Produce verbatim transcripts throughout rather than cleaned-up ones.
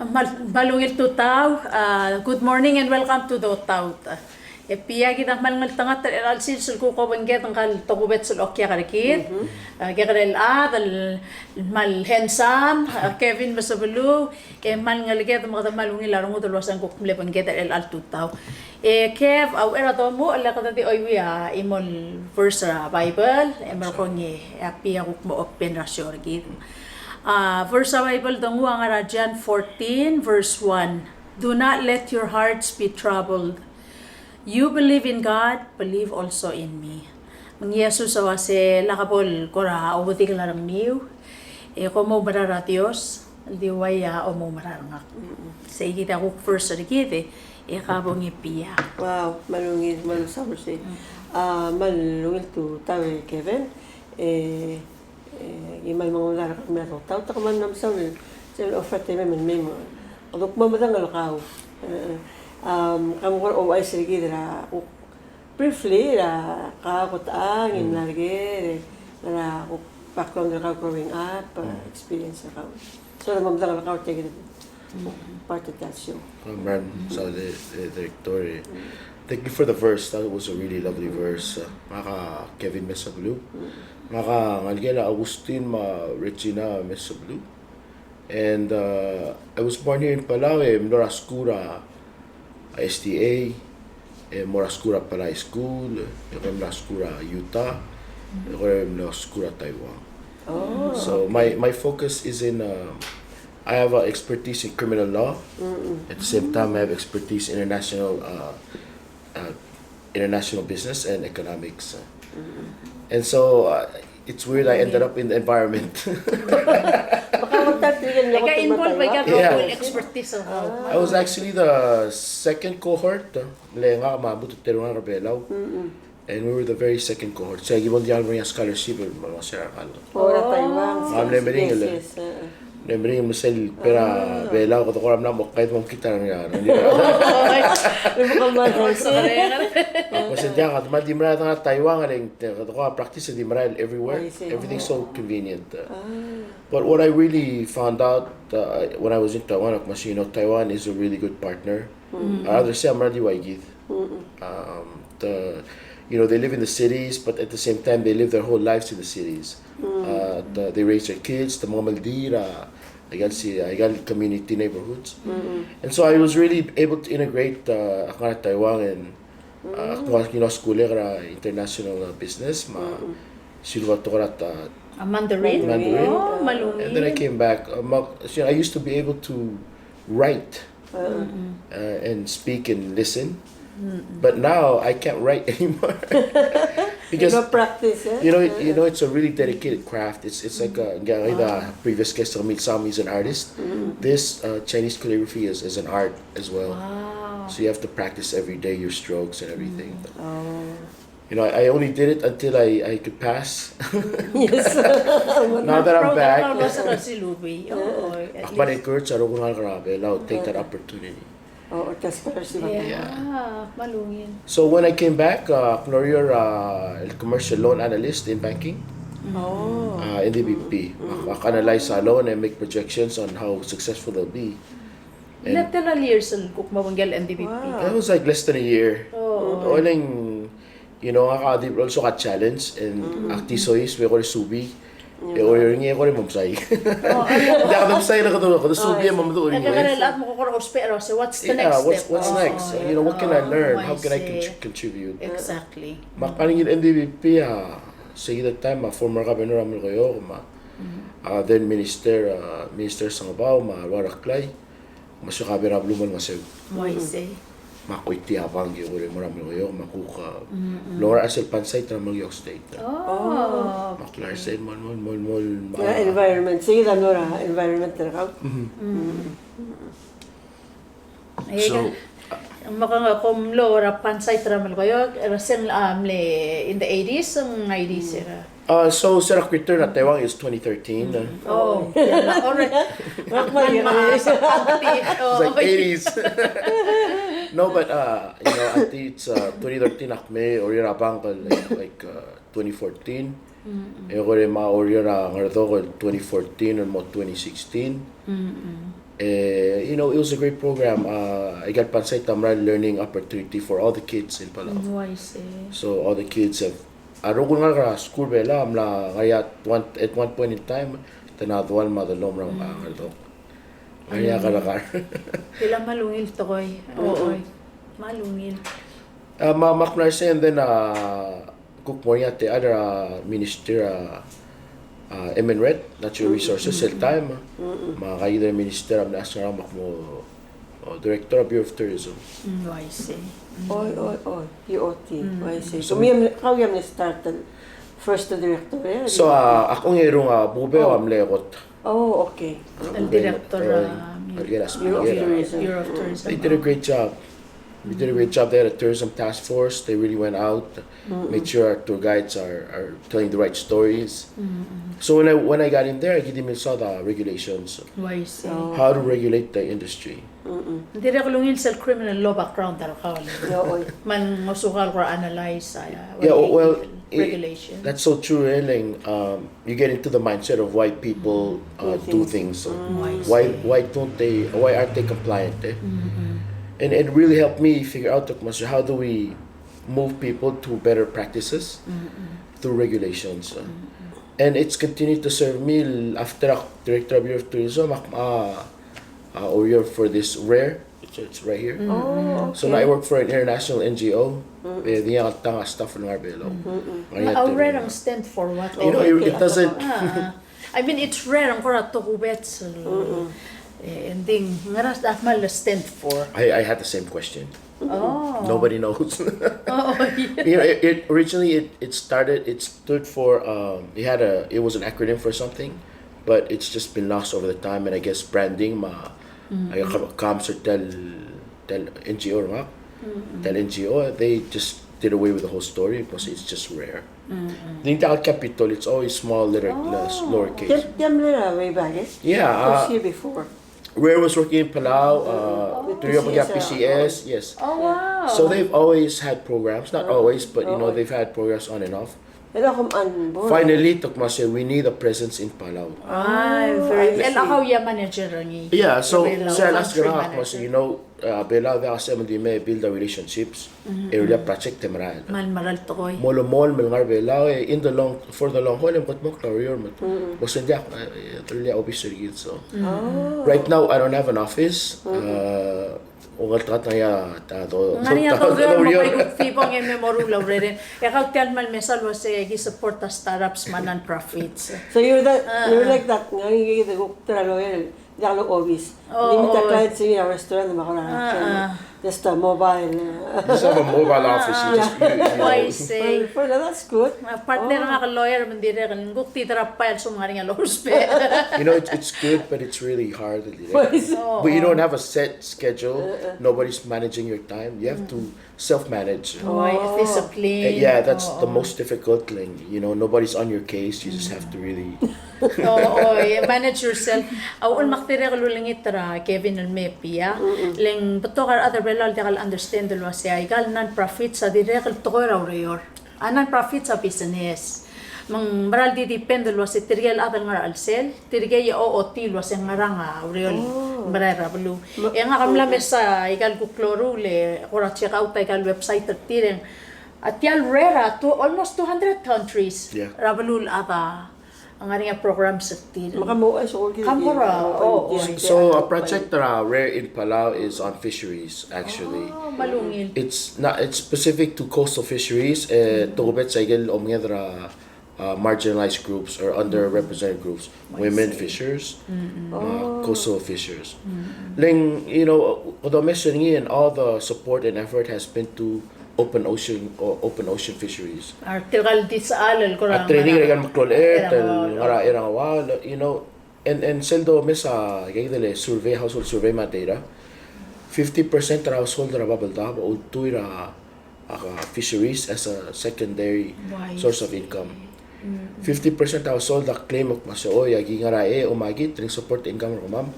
Kmal, kmal ungil tutau, a, good morning and welcome to Dotaut. E Pia, kid a kmal ngeltengat er chelecha el sils el kuk obengked ngka el tokubets el okiak er kid. A, kekerei el chad el kmal handsome, a, Kevin Mesebeluu, e kmal ngeleked me kede kmal ungil a rengud el uasei ng kuk mle bengked er chelecha el tutau. E Kev, a uchei er a domuchel e kede di chuieuii a chimo el verse er a Bible, e merekong e a Pia a kuk mo open er a show er kid. A verse er a Bible el donguu a ngar er a John fourteen, verse one. "Do not let your hearts be troubled. You believe in God, believe also in me." Me ng Jesus a uase, lak bo el kora obedikl a rengmiu, e kom oumera er a Dios, el di ua ia a oumera er ngak. Sei kid a kuk verse er kid, e ka bong e Pia. Wow, kmal ungil, kmal mesaul sei. A, kmal ungil tutau e Kevin, e, e, ki kmal mengemeldiil er kemiu a Dotaut, te kmal mla mesaul sel offer er tia el mei me mei me. Kede kuk mo medengei el kau. E, e, am, ke mo kora ouchais er kid er a kuk briefly, er a kau kot a ngii, mla er ker, e, er a kuk background er kau growing up, e, experience er kau. So, kede mo medengei el kau er tia kid el part er tia el show. Kmal mesaul e, e, Director, e. Thank you for the verse. That was a really lovely verse. Uh, ngak a Kevin Mesebeluu. Ngak a ngelekel a Augustine me a Regina Mesebeluu. And, uh, I was born here in Palau, e mlo er a skuul er a, a S D A, e mo er a skuul er a Palau High School, e kora mlo er a skuul er a Utah, e kora mlo er a skuul er a Taiwan. Oh, so okay. My, my focus is in, uh, I have, uh, expertise in criminal law. At the same time, I have expertise in international, uh, uh, international business and economics. And so, uh, it's weird I ended up in the environment. Baka involve by ka role expertise. I was actually the second cohort, uh, le ngak me a butut el teru el ngar er a Belau. And we were the very second cohort. So, ki bo el diak el mo er ngii a scholarship el mo er a Taiwan. Mo er a Taiwan. Ng mle meringel. Yes, yes, uh, uh. Mle meringel me sel bo er a Belau, kede kora mla mo kaid mo mekngit er ngii. Mo sel diak, kede kmal di merael er a Taiwan, e le ng, kede kora practice e di merael everywhere. Everything's so convenient. But what I really found out, uh, when I was in Taiwan, of course, you know, Taiwan is a really good partner. Or rather say, a mera el di ua kid. Um, the, you know, they live in the cities, but at the same time, they live their whole lives in the cities. Uh, the, they raise their kids, te mengemeldiil er a, aika el si, aika el community neighborhoods. And so I was really able to integrate, uh, ak ngar er a Taiwan and, uh, ak mo, you know, skuul er a international, uh, business, me a, siluba tekoi er a, uh, Mandarin. Mandarin. Oh, kmal ungil. And then I came back. Uh, me a, so I used to be able to write uh, and speak and listen. But now I can't write anymore. Because, you know, you know, it's a really dedicated craft. It's, it's like a, the previous guest, Mil Sam, is an artist. This, uh, Chinese calligraphy is, is an art as well. So you have to practice every day your strokes and everything. You know, I, I only did it until I, I could pass. Yes. Now that I'm back, ak kmal encourage a rokui el ngar er a Belau, take that opportunity. Oh, okay, scholarship. Yeah, kmal ungil. So when I came back, uh, ak mlo er a, uh, commercial loan analyst in banking, uh, N D B P. Ak, ak analyze a loan and make projections on how successful they'll be. And ten years el kuk mo obengkel N D B P. That was, like, less than a year. Oh. Olengeseu, you know, ngak a di also got challenge, and ak di soiseb e kora subii. E kora er ngii e kora mo msai. Diak de msai e kede, kede subii e mo meduch er ngii. What's the next step? What's, what's next? You know, what can I learn? How can I contri-, contribute? Exactly. Me ak ngii er a N D B P, a, sei kid a time a former governor a Melekeok, me a, a, then minister, a, Minister Sengebau, me a Rua Reklai. Me se ko er a beluu me a ngeseu. Uaisei. Me ak oitii a bank e kora mo er a Melekeok, me ak kuk, a, mlo er a sel Pansait er a Melekeok State. Oh. Me ak mla er sei el mo, mo, mo, mo, mo. Environment. Sei kid a mlo er a environment er kau. So, me ke, kom mlo er a Pansait er a Melekeok, er a sel, a, mle in the eighties, nineties er a. Uh, so, se er a return er a Taiwan is twenty thirteen. Uh. Oh, yeah, already. It's like eighties. No, but, uh, you know, I think it's, uh, twenty thirteen ak mei, oureor er a bank, like, like, uh, twenty fourteen. E kora me a oureor er a Ngardok el twenty fourteen el mo twenty sixteen. Eh, you know, it was a great program. Uh, aika el Pansait a mera el learning opportunity for all the kids in Palau. Mm, I see. So all the kids have, a rokui el ngalek er a skuul er a Belau a mla ngar er ngii at one, at one point in time, te mla dual me a delomel er a Ngardok. Ngar er ngii a kerrekar. Tia kmal ungil tekoi. Oi. Kmal ungil. Uh, me ak, me ak mla er sei, and then, uh, kuk mo er ngii a techall er a, uh, minister, uh, uh, M N RED, Natural Resources, sel taem, me aika el minister a mle ask er ngak me ak mo, uh, director of Bureau of Tourism. Mm, I see. Oi, oi, oi, P O T, I see. So me, kau a mle start el first director, eh? So, uh, ak ongerung, uh, Bubeo a mle kot. Oh, okay. El director, uh, Bureau of Tourism. They did a great job. We did a great job. They had a tourism task force. They really went out, made sure our tour guides are, are telling the right stories. So when I, when I got in there, I give them saw the regulations, how to regulate the industry. Ng dirrek el ungil sel criminal law background er kau. Me ng ngosukau el kora analyze, uh, what they, well, it, regulation. That's so true, eh, Ling. Um, you get into the mindset of why people, uh, do things. Why, why don't they, why aren't they compliant, eh? And it really helped me figure out, Dokmaster, how do we move people to better practices through regulations, uh, and it's continued to serve me l-, after ak director of Bureau of Tourism, ak, uh, uh, or you're for this RARE, it's, it's right here. Oh, okay. So now I work for an international N G O. Eh, di ngak a tang a staff el ngar er a Belau. Ngar er ngii a RARE stand for what? You know, it, it doesn't. Ah, I mean, it's rare, ng kora tokubets, eh, ng di ngera a kmal stand for. I, I had the same question. Oh. Nobody knows. Oh, yeah. You know, it, it originally it, it started, it stood for, um, it had a, it was an acronym for something, but it's just been lost over the time, and I guess branding, me a, a, comms er tia el, tia el N G O er ngak, tia el N G O, they just did away with the whole story because it's just rare. Ng di a Capitol, it's always small letter, lowercase. Tia, tia el mle er a way back, eh? Yeah, uh, was here before. RARE was working in Palau, uh, through P C S, P C S, yes. Oh, wow. So they've always had programs, not always, but, you know, they've had programs on and off. Finally, Dokmaster, we need a presence in Palau. Ah, very good. El kau a manager er ngii. Yeah, so, sel ask er ngak, Dokmaster, you know, uh, Belau, diak a sebeched el di me build a relationships, e rullii a project e merael. Me a merael tekoi. Mo melemolem el ngar er a Belau, e, in the long, for the long haul, e mo kldmokl a ureor me bo send a, e, e, rullii a obis er kid, so. Right now, I don't have an office. Uh, ongeltekat a ngii a, ta, do, ngar er ngii a do, ureor. Me kuk di bong e me mo ruul a urerem. E kau tia el kmal mesa el uase ki support a startups me a non-profits. So you're that, you're like that, ngar er ngii a kuk ta el ureor. Diak el obis. Oh, dimlak a clients er ngii er a restaurant me a kora, just a mobile. Just have a mobile office, you just, you, you know. Oh, I see. Well, well, that's good. A partner er ngak el lawyer me ng dirrek el kuk di drop by el soam ngar er ngii a lousbech. You know, it's, it's good, but it's really hard, dirrek. But you don't have a set schedule. Nobody's managing your time. You have to self-manage. Oh, discipline. Uh, yeah, that's the most difficult thing. You know, nobody's on your case. You just have to really. Oh, oh, yeah, manage yourself. A uchul me ak dirrek el ulengit er a Kevin el me er a Pia. Le ng betok a rechad er a Belau el diak el understand el uase aika el non-profits a dirrek el tekoi er a ureor. A non-profits a business. Me ng mera el di depend el uase tirke el chad el ngar er a chelsel, tirke a ochotii el uase ngerang a ureor el merael er a beluu. E ngak a mla mesa aika el kuk loruul e kora check out aika el website er tir e ng, a tia el RARE a two, almost two hundred countries er a beluulechad a ngar er ngii a programs er tir. Me kora, oh, oh. So a project er a RARE in Palau is on fisheries, actually. Oh, kmal ungil. It's not, it's specific to coastal fisheries, e tokubets aike el omenged er a, uh, marginalized groups or underrepresented groups, women fishers, uh, coastal fishers. Le ng, you know, kede omes er ngii, and all the support and effort has been to open ocean, o-, open ocean fisheries. A tirka el di sechal el kora, a training er aika el meklou el chert el ngar er a, er a ngar er a ua, you know, and, and sel domes a, aike el survey, household survey me a data, fifty percent er a household er a Babeldaob a ultuil er a, a fisheries as a secondary source of income. Fifty percent a household a claim el kmo se, oi, aki ngar er a eou me aki, te support income er kemam.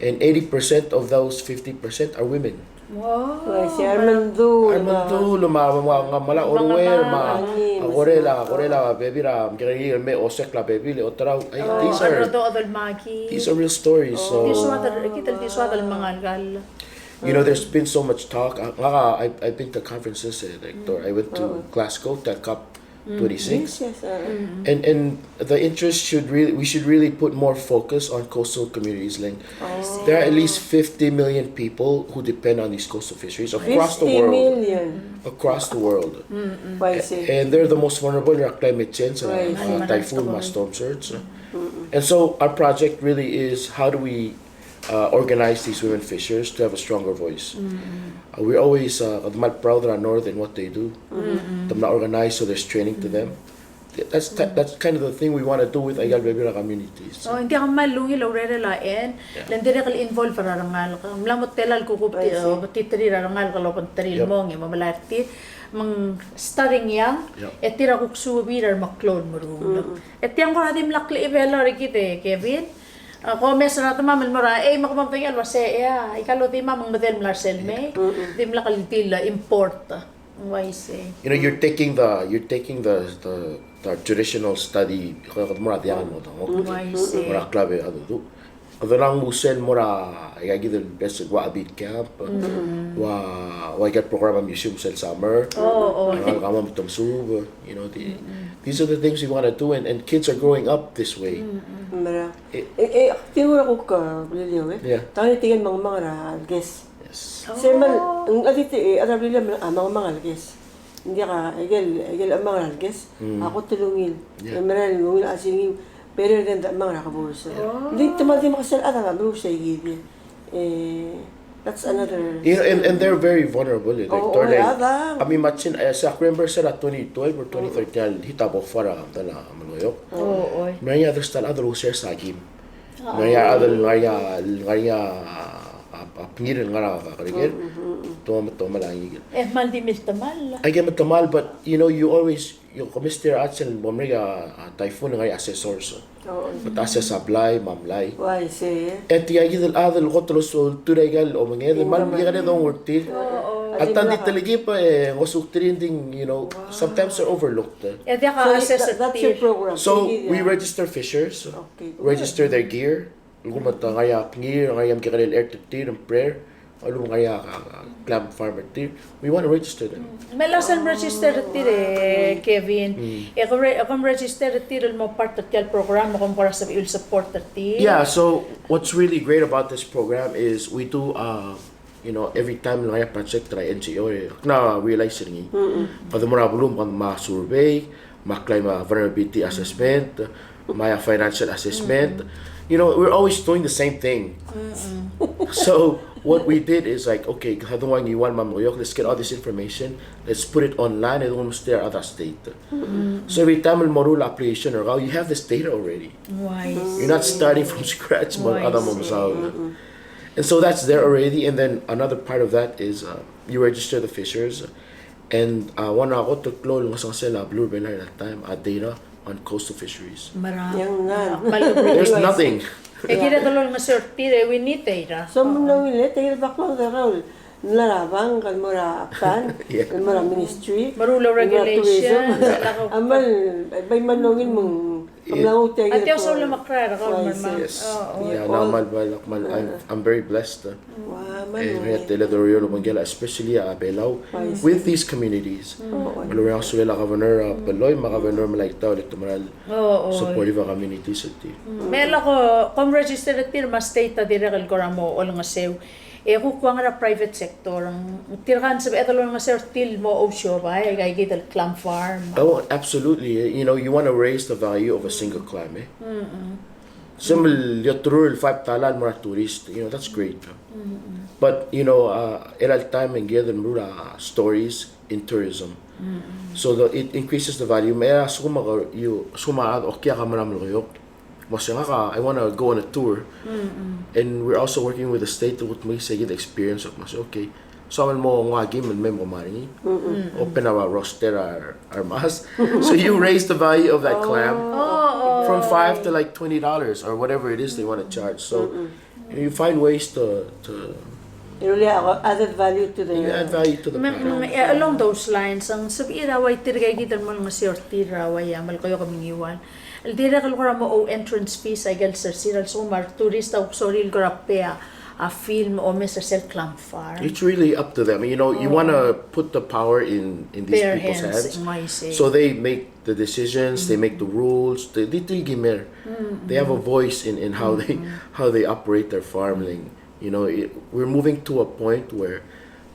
And eighty percent of those fifty percent are women. Wow. Uaisei, a remendul, a remendul me a, me a, me a, me a oruer me a, a korel a, korel a bebil er a, me a kekerei el me osekl a bebil e oterau. Ai, these are, these are real stories. So, di soad el, kid el di soad el mengalekall. You know, there's been so much talk. Ngak a, I, I've been to conferences, eh, like, I went to Glasgow, that COP twenty-six. Yes, yes, uh, And, and the interest should really, we should really put more focus on coastal communities. Like, there are at least fifty million people who depend on these coastal fisheries across the world. Fifty million. Across the world. Uaisei. And they're the most vulnerable to climate change, uh, typhoon, storm surge. And so our project really is, how do we uh, organize these women fishers to have a stronger voice. Uh, we're always, uh, kede kmal proud er a North and what they do. Te mla organize, so there's training to them. That's, that's kind of the thing we want to do with aika el bebil er a communities. Oh, ng diak kmal ungil a urerel a Anne, le ng dirrek el involve er a rengalek. Ng mla mo tela el kuk obengterir a rengalek el obengterir el mong e mo melai er tir. Me ng starting young, e tir a kuk suub er a remeklou el meruul. E tiang kora dimlak klechibelau er kid e Kevin. A, kom mes er a temam el mo er a, ei, me kom medengei el uasei, e a, aika el odimam me ng medal mla er sel mei, dimlak el di el import. Uaisei. You know, you're taking the, you're taking the, the, the traditional study, kede mo er a diang el mo dengchokl. Uaisei. Mo er a klab e a dudu. Kede nang mo sel mo er a, aika kid el best el ua a beach camp, ua, ua aika el program a museum sel summer. Oh, oh. Kede nang mo metemsuub, you know, the, these are the things we want to do, and, and kids are growing up this way. Mera. E, e, e, tirke el kuk, a, Beliliou, e? Yeah. Tang e tirke el mengmang er a lekes. Yes. Sel mal, ng, a di te, e, a Beliliou a mengmang er a lekes. Ng diak a, aike el, aike el mengmang er a lekes. A kot el ungil. Yeah. E mera el ungil a singing, better than the mengmang er a keburs. Oh. Ng di te mal di mekesai a chad a keburs a ikid. E, That's another. You know, and, and they're very vulnerable. Eh, like, oh, they're like, yeah, I mean, imagine, eh, se ak remember se er a twenty twelve or twenty thirteen, el hit a bofa er a, a Melekeok. Oh, oi. Me ng ngar er ngii a chad el, a chad el uase er a sakim. Me ng ngar er ngii a chad el ngar er ngii a, ngar er ngii a, a, a bengir el ngar er a kereker. Te mo, te mo melai a ngikel. E kmal di miltemall. Aike el miltemall, but, you know, you always, you know, ke mesterir a chad el bo mera a, a typhoon, ngar er ngii a assessors. Oh. Bo assess a blai me a mlai. Uaisei. E tia kid el chad el kot el osisiu er aika el omenged, me ng mekekerei a donguu er tir. Oh, oh. A ta di telkib e ng osisiu er tir e ng, you know, sometimes they're overlooked. E diak a assess er tir. So we register fishers, register their gear. Lsekum te ngar er ngii a bengir, ngar er ngii a mekekerei el ert er tir, ng brer. A lsekum ngar er ngii a, a, a clam farm er tir, we want to register them. Me a lsal register er tir, e, Kevin. E kom re-, kom register er tir el mo part er tia el program, me kom kora sebechir el support er tir. Yeah, so what's really great about this program is we do, uh, you know, every time el ngar er ngii a project er a N G O, e ak mla realize er ngii. Kede mo er a beluu me kede mo survey, me a klai me a vulnerability assessment, me a financial assessment. You know, we're always doing the same thing. So what we did is like, okay, kede nguu a Ngiwal me a Melekeok, let's get all this information, let's put it online, e de nguu el mesterir a other state. So every time el mo ruul a application er kau, you have this data already. You're not starting from scratch, me a chad a mo mesaul. And so that's there already, and then another part of that is, uh, you register the fishers, and, uh, one a kot el klou el ngesengesel a beluu er a Belau er a time, a data on coastal fisheries. Mera. There's nothing. E kired el olengeseu er tir, e we need data. So, me ng ungil e tia el background er kau el mla er a bank, el mo er a PAN, el mo er a ministry, meruul a regulation, a kmal, bai me ng ungil me ng Kmal ungil tia el, a tia el soal el mekrael er kau, me ng, yes. Oh, oh. Yeah, ng kmal, kmal, kmal, I'm, I'm very blessed, uh. Wow, me ng ungil. E, ngar er ngii a teletelel a obengkel, especially a Belau, with these communities. Me a lorrenges a governor, uh, Polloi, me a governor Melaitau, el te mera el supportive a communities er tir. Me a lak, kom register er tir me a state a dirrek el kora mo olengeseu. E kuk ua ngar er a private sector, ng tirka ng sebeched el olengeseu er tir el mo ousiobai, e aika kid el clam farm. Oh, absolutely. You know, you want to raise the value of a single clam, eh? Sel mo olterau el five dollar el mo er a tourist, you know, that's great. But, you know, uh, er a chelecha el taem e ng kired el meruul a stories in tourism. So the, it increases the value. Me a lsekum a, you, lsekum a chad a okiu a kmal mlo Melekeok. Me se ngak a, I wanna go on a tour. And we're also working with the state to put me se kid experience of me se, okay. So a lsekum mo nguu a kim el mei me mo er ngii. Open our roster, our, our mass. So you raise the value of that clam from five to, like, twenty dollars or whatever it is they wanna charge. So you find ways to, to Really add value to the. You add value to the Me, product. me, e, along those lines, ng sebechir a ua tirka kid el mo olengeseu er tir a ua a Melekeok me a Ngiwal el dirrek el kora mo ou entrance fees a ikel sersir a lsekum a retourist a kuk sorir el kora pay a, a film omes er sel clam farm. It's really up to them. You know, you want to put the power in in these Their people's hands, hands. ng uaisei. So they make the decisions, they make the rules. They, they, they, they have a voice in, in how they how they operate their farming. You know, it, we're moving to a point where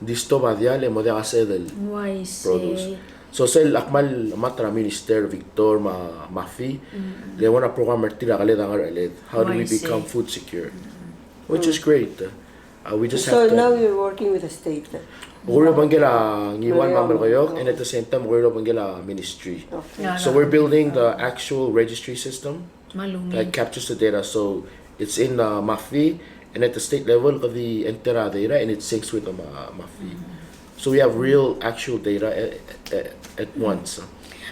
di stob a diall e mo diak a sebeched el Ng uaisei. Produce. So sel ak kmal mad er a Minister Victor me a, me a Mafi, le one a program er tir a keled a ngercheled. How do we Uaisei. Become food secure? Which is great. Uh, we just So have to. Now you're working with the state. Okerir a obengkel a Ngiwal me a Melekeok, and at the same time okerir a obengkel a ministry. Okay. Yeah. So we're building the actual registry system Me a lungil. that captures the data. So it's in uh, Mafi, and at the state level, kede enter a data, and it syncs with the Ma- Mafi. So we have real, actual data at, at, at once.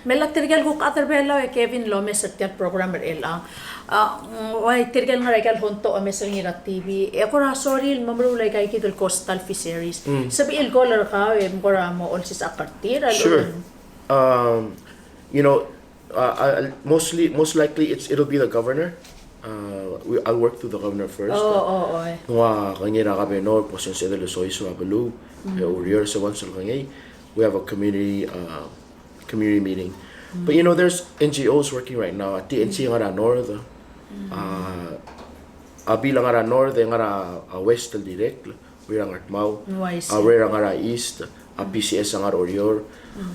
Me a tirke el kuk chad er Belau e Kevin el omes er tia el program er chelechang. A, ng ua tirke el ngar er aika el honto omes er ngii er a T V. E kora sorir el mo meruul aika kid el coastal fisheries. Sebechir el call er kau e ng kora mo olsisechakl er tir a lechub. Sure. Um, you know, uh, I, mostly, most likely, it's it'll be the governor. Uh, we, I'll work through the governor first. Oh, oh, oh. Ng ua kengei er a governor, kmo se ng sebeched el soiseb er a beluu, e oureor se once el kengei, we have a community, uh, community meeting. But you know, there's N G Os working right now. A T N C a ngar er a north, uh, a bill a ngar er a north, e ngar er a, a west el dirrek, Ureor a Ngardmau, Uaisei. A Ureor a ngar er a east, a P C S a ngar er a Oreor.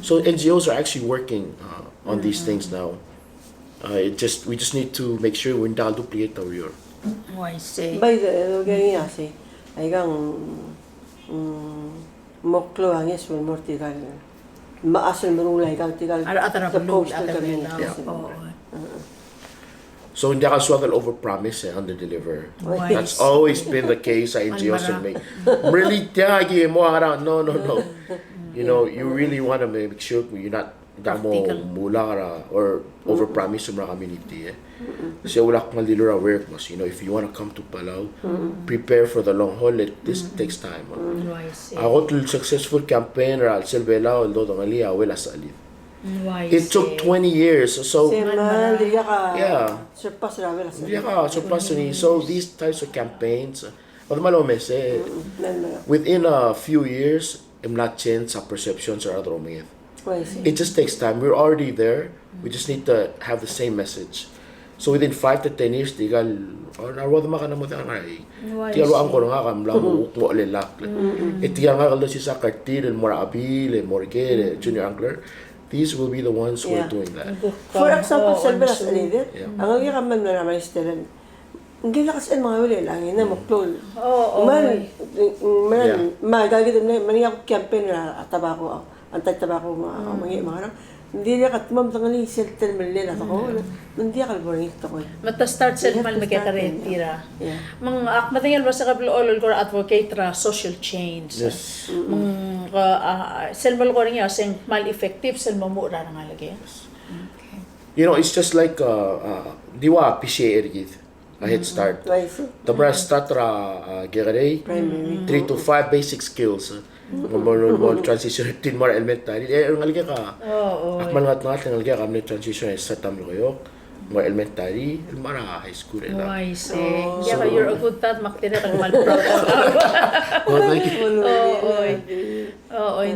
So N G Os are actually working uh, on these things now. Uh, it just we just need to make sure we don't duplicate a Oreor. Uaisei. Bai de, de, de, ya, sí. Aikang, mm, mo klou a ngeso el mo er tirka el, me a sel meruul aikang tirka el, A rechad er a the beluu, coastal a rechad er a communities. beluu. Oh, oh. So ng diak a soad el overpromise and underdeliver. Uaisei. That's always been the case a N G Os Almera. Me. Really, tiang a ki mo ngar er a, no, no, no. You know, you really want to make sure you're not damo Practical. Mula ngar er a, or overpromise el mo er a community, eh. Se ulak ngal dilu er a work mas, you know, if you want to come to Palau, prepare for the long haul. It, this takes time. Uh. Uaisei. A kot el successful campaign er a sel Belau el dodengelii a Uel a Sechelid. Uaisei. It took twenty years, so Se mal, diak a Yeah. surpass er a Uel a Sechelid. Diak a surpass er ngii. So these types of campaigns, uh, kede mal omes, eh, Mal, mal. Within a few years, e mla change a perceptions er a rechad er a omenges. Uaisei. It just takes time. We're already there. We just need to have the same message. So within five to ten years, tirka el, a rua demak a mla mo diak a ngar er ngii. Tirka el ua ngkor ngak a mla mo kuk mo chelellakl. E tirka el ngalek el dosisechakl er tir el mo er a chebil, el mo er ker, el junior angler. These will be the ones who are Yeah. Doing that. For example, Oh, sel Uel a uaisei. Sechelid, Yeah. a ngalek a kmal mla er a Minister. Ng diak a sebechel el menguiu el ngii, ng mo klou. Oh, oh, Mal, oi. mal, Yeah. mal, kid me ng, me ng campaign er a tobacco, anti-tobacco me a, me ng, me ng, ng diak a kmal medengelii sel term el lak a tekoi, me ng diak el bo er ngii el tekoi. Me te start sel You have mal to mekekerei start, tir a. Yeah. Me ng ak medengei el uasei ke blechoel el kora advocate er a social change. Yes. Me ng, uh, uh, sel melekoi er ngii a se ng kmal effective sel mo muchel er a rengalek. You know, it's just like, uh, uh, di ua P C A er kid, a Head Start. Uaisei. Te mera start er a, uh, kekerei, Primary. Three to five basic skills. Uh, mo, mo, mo transition er tir el mo er a elementary. E, rengalek a, Oh, oh. Ak kmal ngatngat el ngalek a mle transition e start a Melekeok, mo er a elementary, el mo er a high school, e. Uaisei. Yeah, you're a good dad, me ak dirrek el kmal proud. Oh, thank you. Oh, oi. Oh, oi.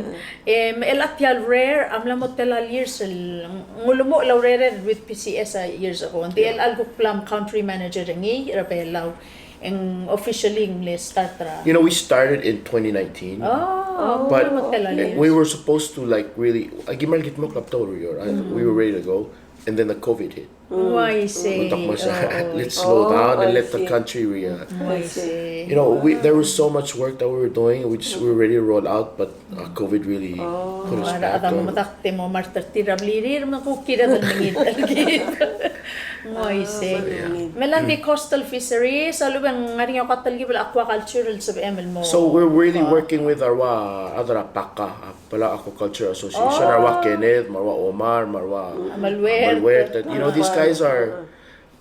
Em, el a tia el ureor, a mla mo tela el years el, ng ulemuchel a ureor with P C S a years ago. Ng di el a kuk bla mo country manager er ngii er a Belau. E ng officially ng mle start er a. You know, we started in twenty nineteen. Oh, But ng mla mo tela el years. We were supposed to, like, really, a ki mera el kid mo klou a ureor. I- We were ready to go, and then the COVID hit. Uaisei. Utak mas, Oh, oh. Let's slow Oh, down and I let the see. Country re. Uh, Uaisei. you know, we there was so much work that we were doing, and we just we were ready to roll out, but uh, COVID really put us Para back. a dang Uh, medak te mo mart er tir a blirir, me kuk kired el mengit el kid. Uaisei. Yeah. Me a di coastal fisheries, a lechub e ng ngar er ngii a ua telkib el aquaculture el sebechem el mo. So we're really working with a rua, a rua PACA, a Palau Aquaculture Association, a rua Kenneth, me a rua Omar, me a rua Maluert. Maluert. You know, these guys are,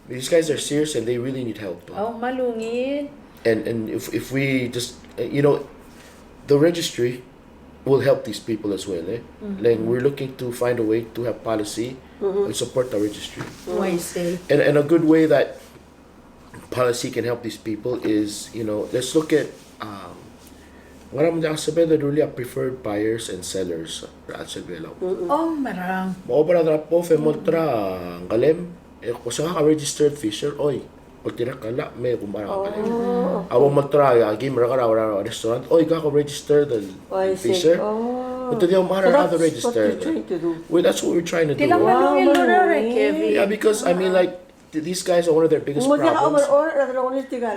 these guys are serious and they really need help. Oh, me a lungil. And, and if, if we just, uh, you know, the registry will help these people as well, eh? Like, we're looking to find a way to have policy and support our registry. Oh, I see. And, and a good way that policy can help these people is, you know, let's look at, um, ngera me ng sebeched el rullii a preferred buyers and sellers er a chelsel Belau. Oh, merang. Mo oba er a drop off e mo olterau a ngklem, e ko se ngak a registered fisher, oi, oltirakl a llach me kumarang a ngklem. A bo mo olterau a kim er kau er a restaurant, oi, ngak a registered el fisher. But they don't matter how they registered. Well, that's what we're trying to do. Tiang a ungil el ureor, Kevin. Yeah, because, I mean, like, th- these guys are one of their biggest problems.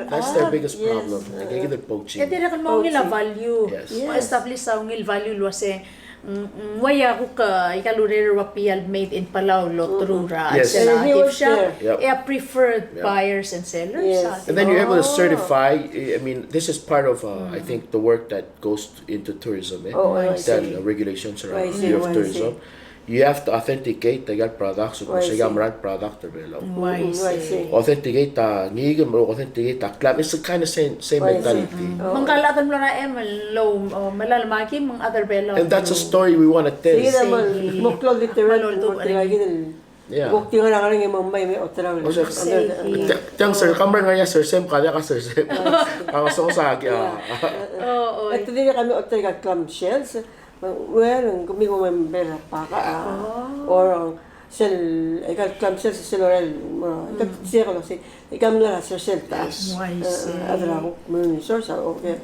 That's their biggest problem. Like, they get poaching. E dirrek el mo ungil a value. Yes. Mo establish a ungil value el uase, mm, mm, ng ua a kuk, uh, aika el ureor el ua bia el made in Palau el olterau er a chelsel a gift shop. Yep. E a preferred buyers and sellers. Yes. And then you're able to certify, I mean, this is part of, uh, I think, the work that goes into tourism, eh? Oh, I see. Then the regulations around Bureau of Tourism. You have to authenticate aika el products, o se aika el mera el product er a Belau. Oh, I see. Authenticate a ngikel, me authenticate a clam. It's the kind of same, same mentality. Me ngka el chad el mlo er a eim el, o, melai me a kim, me ng chad er a Belau. And that's a story we want to tell. Sei, mo klou el literary, mo klou el literary. Yeah. Kuk di ngar er a ngerang e mo mei me olterau. O se, tiang, sir, kmal ngar er ngii a sersem, ka diak a sersem. Ka ngesonges a, yeah. Oh, oh. E te dirrek el me olterau aika el clam shells. Well, ng kemiu a member er a bak, a, or, a, sel, aika el clam shells, sel, or, a, aika el, sel, aika el mla er a sel, sel ta. Yes. Why, a, sel, a, a,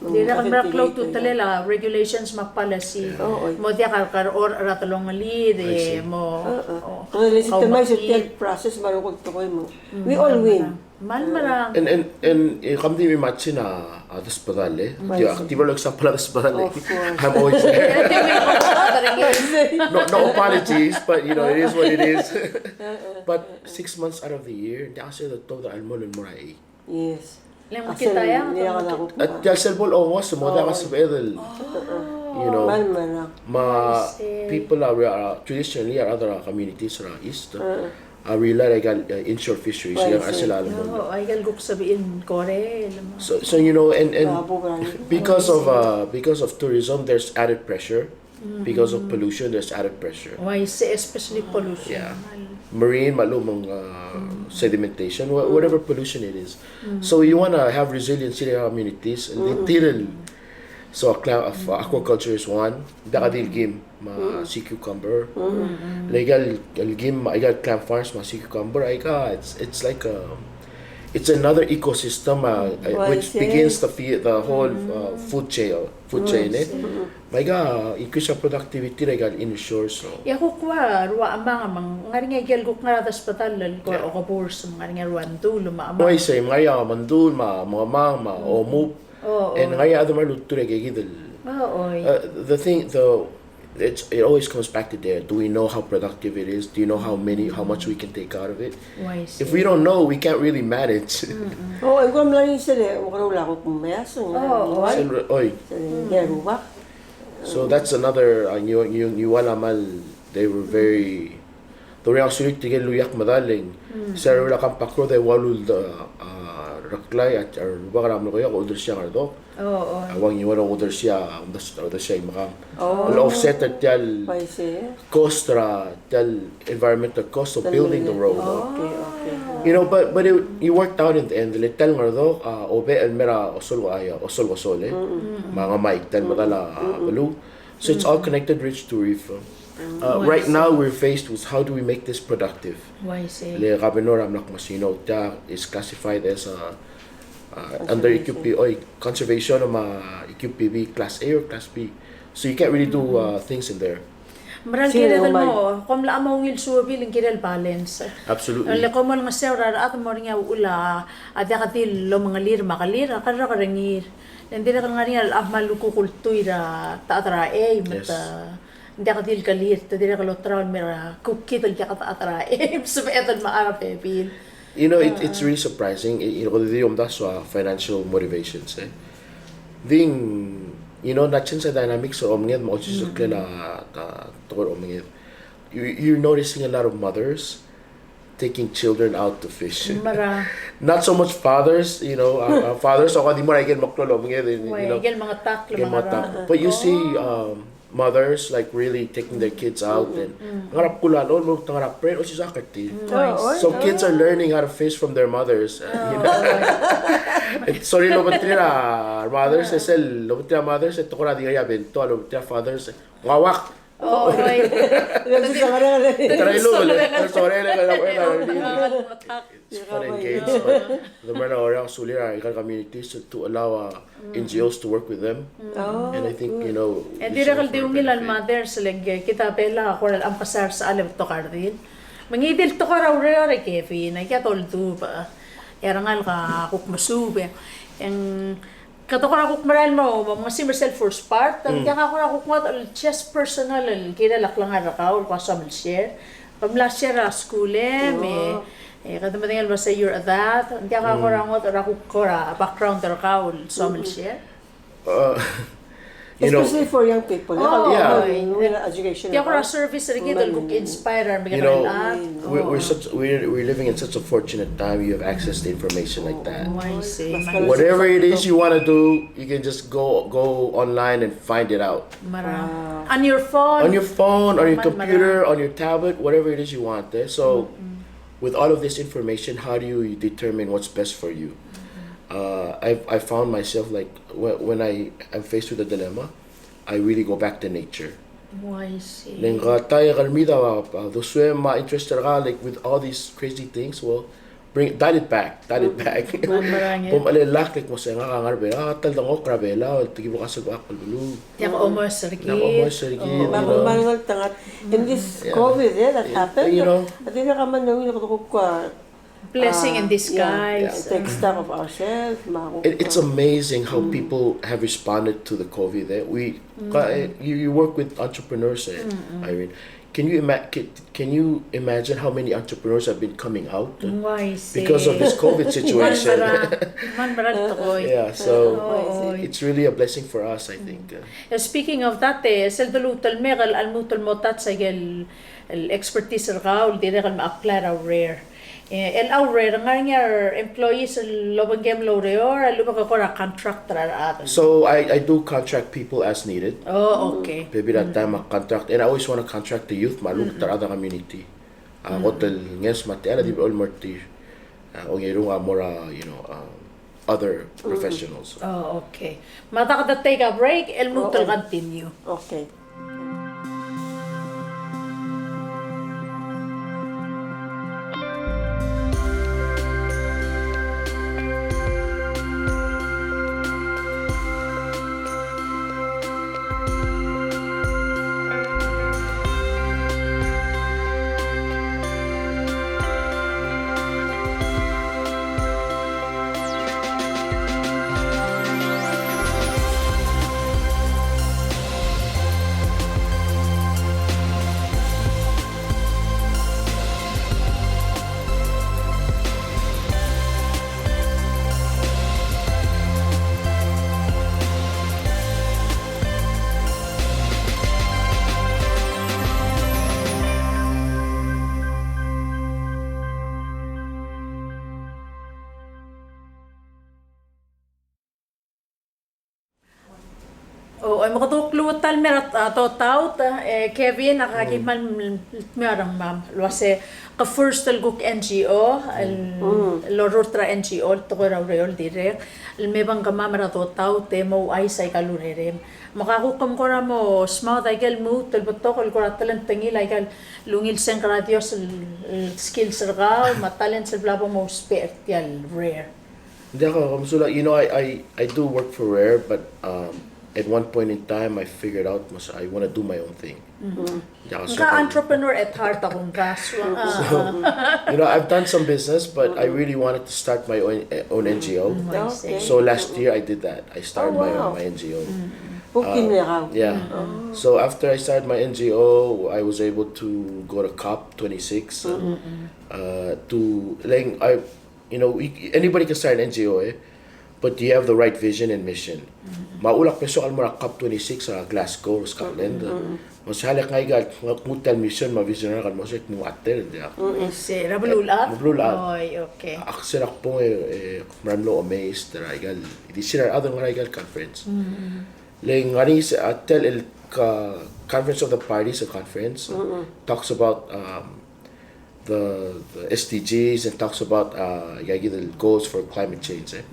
dirrek el mera el klou a ultutelel a regulations me a policy. Yeah. Oh, oi. Mo diak a kar or er a delongelir, e mo, o, legitimize er tia el process me a rokui el tekoi me. We all win. Kmal merang. And, and, and, e, kom di imagine a, a desbedall, e. Di, di bo el example a desbedall, e. Of course. I'm always there. No, no apologies, but, you know, it is what it is. But six months out of the year, ng diak a sel doltirakl el mo el mo er a ei. Yes. Le ng kid a, a, tia el sel bo el ongos, mo diak a sebeched el, you know, me a people are, uh, traditionally, a other communities er a East, a rely er aika el, uh, inshore fisheries, aika el sel a lemo. Oh, aika el kuk sebechir el korel. So, so, you know, and, and because of, uh, because of tourism, there's added pressure. Because of pollution, there's added pressure. Why, especially pollution. Yeah. Marine, me a lechub e ng, uh, sedimentation, wha-, whatever pollution it is. So you wanna have resiliency in our communities, and di tir el So aqua-, aquaculture is one. Diak a di el kim me a sea cucumber. Le aika el, el kim, aika el clam farms me a sea cucumber, aika, it's, it's like a, it's another ecosystem, uh, uh, which begins the fe-, the whole, uh, food chain, food chain, eh. Me aika, increase a productivity er aika el inshore, so. E a kuk ua rua chemang me ng ngar er ngii aika el kuk ngar er a desbedall el ko, okeburs, me ng ngar er ngii a rua ngdul me a chemang. Oi, sei, me ng ngar er ngii a ngdul me a, me a chemang me a omup. Oh, oh. And ng ngar er ngii a chad el mla er a ultuil er a ikakid el. Oh, oh. Uh, the thing, the, it's, it always comes back to there. Do we know how productive it is? Do you know how many, how much we can take out of it? Oh, I see. If we don't know, we can't really manage. Mm-mm. Oh, e ng ko mla er ngii sel, e, ng ko er a ulak kuk measong. Oh, oh. Sel, oi. Sel, e, rubak. So that's another, uh, ngiu, ngiu, ngiual a kmal, they were very, Te uriul a sulir tirke el luiak medal e ng, se er a Compact Road e ua uldesuir a, a, Reklai, a, a rubak er a Melekeok, a uldersii a Ngardok. Oh, oh. A ua Ngiwal a uldersii a, uldersii a Imekang. Oh. El offset er tia el cost er a, tia el environmental cost of building the road. Oh, okay, okay. You know, but, but it, it worked out in the end. Le tia el Ngardok, a, obech el mei er a Osolkosol, a, Osolkosol, e. Mm-mm. Me a Ngemaik, tia el medal a, a, beluu. So it's all connected, ridge to reef. Uh, right now, we're faced with how do we make this productive? Why, I see. Le governor a mla kmo, you know, tia is classified as a, uh, under E Q P, oi, conservation me a E Q P B class A or class B. So you can't really do, uh, things in there. Meral kirel el mo, kom mla mo ungil suobel e ng kirel el balance. Absolutely. Le kom olengeseu er a rechad el mo er ngii a uchul a diak di el omengelir me a kelir, a kerrekerengir. Le ng dirrek el ngar er ngii a rechad el kmal kuk ultuil er a techad er a eim, me te, ng diak di el kelir, te dirrek el olterau el mei er a kuk kid el diak techad er a eim, sebeched el mechar a bebil. You know, it, it's really surprising. You know, kede di omdasu a financial motivations, e. Di ng, you know, ng change a dynamics er a omenged me a olsisechakl er a, a, tekoi er a omenged. You, you're noticing a lot of mothers taking children out to fish. Mera. Not so much fathers, you know, uh, uh, fathers, a di mo er a ikel meklou el obengked, you know, ikel mengetakl, ikel mengetakl. But you see, um, mothers, like, really taking their kids out and ngar er a bkul a locha, locha ngar er a press, osisechakl er tir. So kids are learning how to fish from their mothers, uh, you know. Sorry, el obengterir a mothers, e sel obengterir a mothers, e te kora di ngar er a bento, el obengterir a fathers, e ng uak. Oh, right. It's fun and games, but the mera el ureor a sulir a ikel communities to, to allow, uh, N G Os to work with them. And I think, you know, e dirrek el di ungil a mothers el ng kid a Belau a kora el mkasai er sel betok a redil. Me ng di el tekoi er a ureor e Kevin, aika doldubech. E a rengalek a kuk mesuub e ng Kede kora kuk merael mo, mo mesimer sel first part, ng diak a kora kuk ngodech el just personal el kirel a klengar er kau el kuk soam el share. Ke mla share a skulem, e, e, kede medengei el uasei you're a dad, ng diak a kora ngodech er a kuk kora background er kau el soam el share. Uh, you know, especially for young people, yeah, education. Ng diak a kora service er kid el kuk inspire er a, you know, we're, we're such, we're, we're living in such a fortunate time. You have access to information like that. Oh, I see. Whatever it is you want to do, you can just go, go online and find it out. Mera. On your phone. On your phone, on your computer, on your tablet, whatever it is you want, eh? So, with all of this information, how do you determine what's best for you? Uh, I, I found myself, like, when, when I am faced with a dilemma, I really go back to nature. Oh, I see. Le ng kuk ta el mei a, a, those who are interested, like, with all these crazy things, well, bring, dial it back, dial it back. Bo mchelellakl, like, mo se ngak a ngar er a Belau, a ta el dengchokl er a Belau, el tekoi el bo kasbesubed el beluu. Ng diak omes er kid. Ng diak omes er kid, you know. Me a kuk mle ngeltengat, in this COVID, eh, that happened, you know. A dirrek el kmal ungil el kuk, uh, blessing in disguise. Take stock of ourselves, me a kuk, it, it's amazing how people have responded to the COVID, eh. We, uh, you, you work with entrepreneurs, eh, Irene. Can you ima-, can, can you imagine how many entrepreneurs have been coming out, uh, because of this COVID situation? Ng kmal mera el tekoi. Yeah, so it's really a blessing for us, I think, uh. Speaking of that, eh, sel deluut el mei e ke lmuut el mo touch a ikel, el expertise er kau el dirrek el me apply er a ureor. Eh, el ureor, ng ngar er ngii a re employees el obengkem el oureor, a lechub e ke kora contractor er a rechad? So I, I do contract people as needed. Oh, okay. Bebil er a taem a contract, and I always want to contract the youth, me a lechub e te rechad er a community. A kot el ngeso me a techall a di blechoel mo er tir. A ongerung a mo er a, you know, um, other professionals. Oh, okay. Me a kede take a break, e lmuut el continue. Okay. O, e me kede kuk lmuut el mei er a, a, dotaut, e, Kevin, ak ki kmal dmeu a rengmam el uase ke first el kuk N G O, el, el orrurt er a N G O, el tekoi er a ureor el dirrek, el mei me kemam er a dotaut, e mo ouchais aika el urerem. Me ka kuk kom kora mo smaod aike el lmuut el betok el kora telengtengil aike el ungil sengk er a Dios el, el skills er kau, me a talents el bla bo mousbech er tia el rare. Ng diak, a, kom sulang, you know, I, I, I do work for Rare, but, um, at one point in time, I figured out, mas, I wanna do my own thing. Mm-hmm. Ng diak, so, entrepreneur at heart a kuk ngeso. So, you know, I've done some business, but I really wanted to start my own, eh, own N G O. Mm, I see. So last year, I did that. I started my own, my N G O. Mm. Uh, yeah. So after I started my N G O, I was able to go to COP twenty-six, uh, to, like, I, you know, we, anybody can start an N G O, eh? But you have the right vision and mission. Mm-hmm. Me a uchul ak betok el mo er a COP twenty-six er a Glasgow, Scotland. Me sel lak ngii a nguu tia el mission me a vision er ngak el mo se kmo ng ua tia el diak. Se er a beluulechad? Beluulechad. Oi, okay. Ak se er a kbong e, e, meral mlo amazed er a ikal, di se er a rechad el ngar er a ikal conference. Le ng ngar er ngii se a tia el, el, uh, Conference of the Parties, a conference, talks about, um, the, the S D Gs and talks about, uh, ikakid el goals for climate change, eh.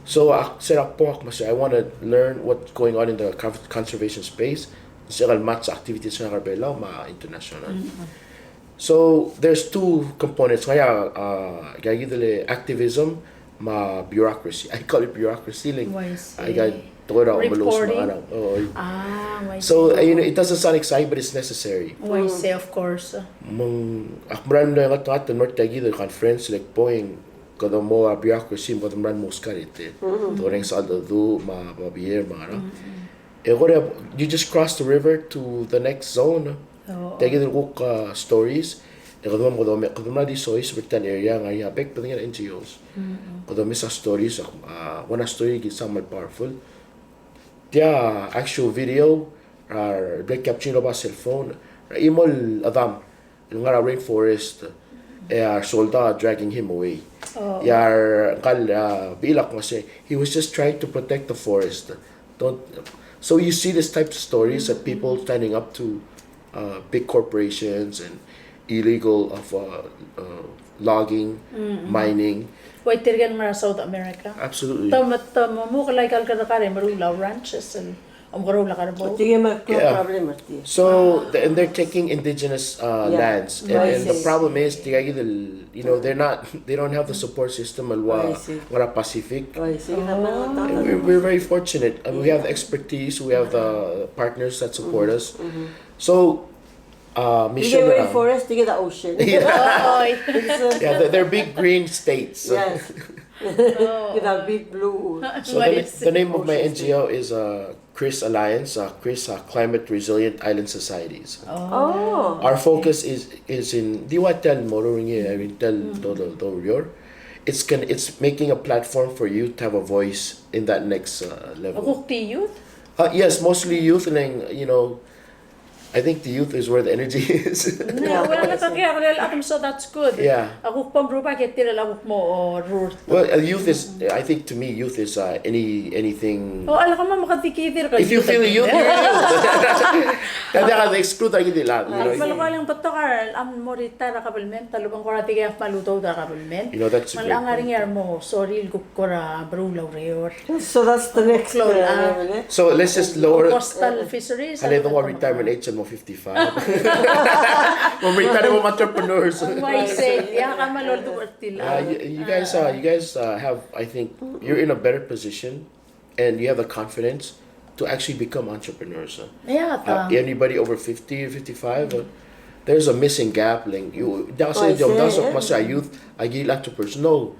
So, ak se er a kbong ak mo se, I wanna learn what's going on in the con-, conservation space. Se el match activities er a Belau me a international. So, there's two components. Ngii a, uh, ikakid el activism me a bureaucracy. I call it bureaucracy, like, oh, I see. Aika el tekoi er a omeluches me a ngerang. Oh, oh. Ah, I see. So, uh, you know, it doesn't sound exciting, but it's necessary. Oh, I see, of course. Me ng, ak meral mlo ngeltengat el mo er tia kid el conference, like, kbong e kede mo er a bureaucracy, me kede meral mo ouskar er tir. Tekoi er a sechal dedu, me a, me a beer, me a ngerang. E kora, you just cross the river to the next zone. Oh. Tia kid el kuk, uh, stories. E kede mo, kede mo, kede mo di soiseb er tia el area el ngar er ngii a bek el bedengel a N G Os. Kede mo mesa stories, uh, one story el kid sound powerful. Tia actual video, uh, bla capture er a cell phone, er a chimo el chedam el ngar er a rainforest, e a resoldau dragging him away. Oh. E a ngkal, uh, bechil a kmo se, he was just trying to protect the forest. Don't, so you see this type of stories of people standing up to, uh, big corporations and illegal of, uh, uh, logging, mining. Ua tirke el ngar er a South America. Absolutely. Te mo, te mo, mo kuk aika el kerrekar e meruul a ranches el omekeroul a karbou. Tirke el mle klou a problem er tir. So, the, and they're taking indigenous, uh, lands. And, and the problem is, tirka kid el, you know, they're not, they don't have the support system el ua ngar er a Pacific. And we, we're very fortunate. And we have the expertise, we have the partners that support us. So, uh, mission, tirke el rainforest, tirke el ocean. Yeah. Oh, yeah. Yeah, they're, they're big green states. Yes. With a big blue. So the, the name of my N G O is, uh, CRIS Alliance, uh, CRIS, uh, Climate Resilient Island Societies. Oh. Our focus is, is in, di ua tia el mo er ngii, I mean, tia el do, do, do, it's can, it's making a platform for youth to have a voice in that next, uh, level. A kuk di youth? Uh, yes, mostly youth, and then, you know, I think the youth is where the energy is. Yeah, well, that's okay. Well, I'm so that's good. Yeah. A kuk bo mrubak e tir a kuk mo, oh, rurt. Well, uh, youth is, I think to me, youth is, uh, any, anything. Oh, a lak mo meketiki tir ka. If you feel youth, you're youth. Kede, kede exclude a kid el, you know, if you. Well, a lak mo betok a, a mo retire er a kabelment, a lobang kora tirke a kmal udoud er a kabelment. You know, that's a great point. Me a ngar er ngii a mo sorir el kuk kora meruul a ureor. So that's the next, uh, level, eh? So let's just lower. Coastal fisheries. Alii, e donguu a retirement age el mo fifty-five. Mo retire, mo entrepreneurs. Uaisei, e a kmal oldu er tir. Uh, you, you guys, uh, you guys, uh, have, I think, you're in a better position, and you have the confidence to actually become entrepreneurs, uh. Yeah, uh, anybody over fifty or fifty-five, uh, there's a missing gap, like, you, diak se, diak se, diak se, mas a youth, a kid el entrepreneurs. No.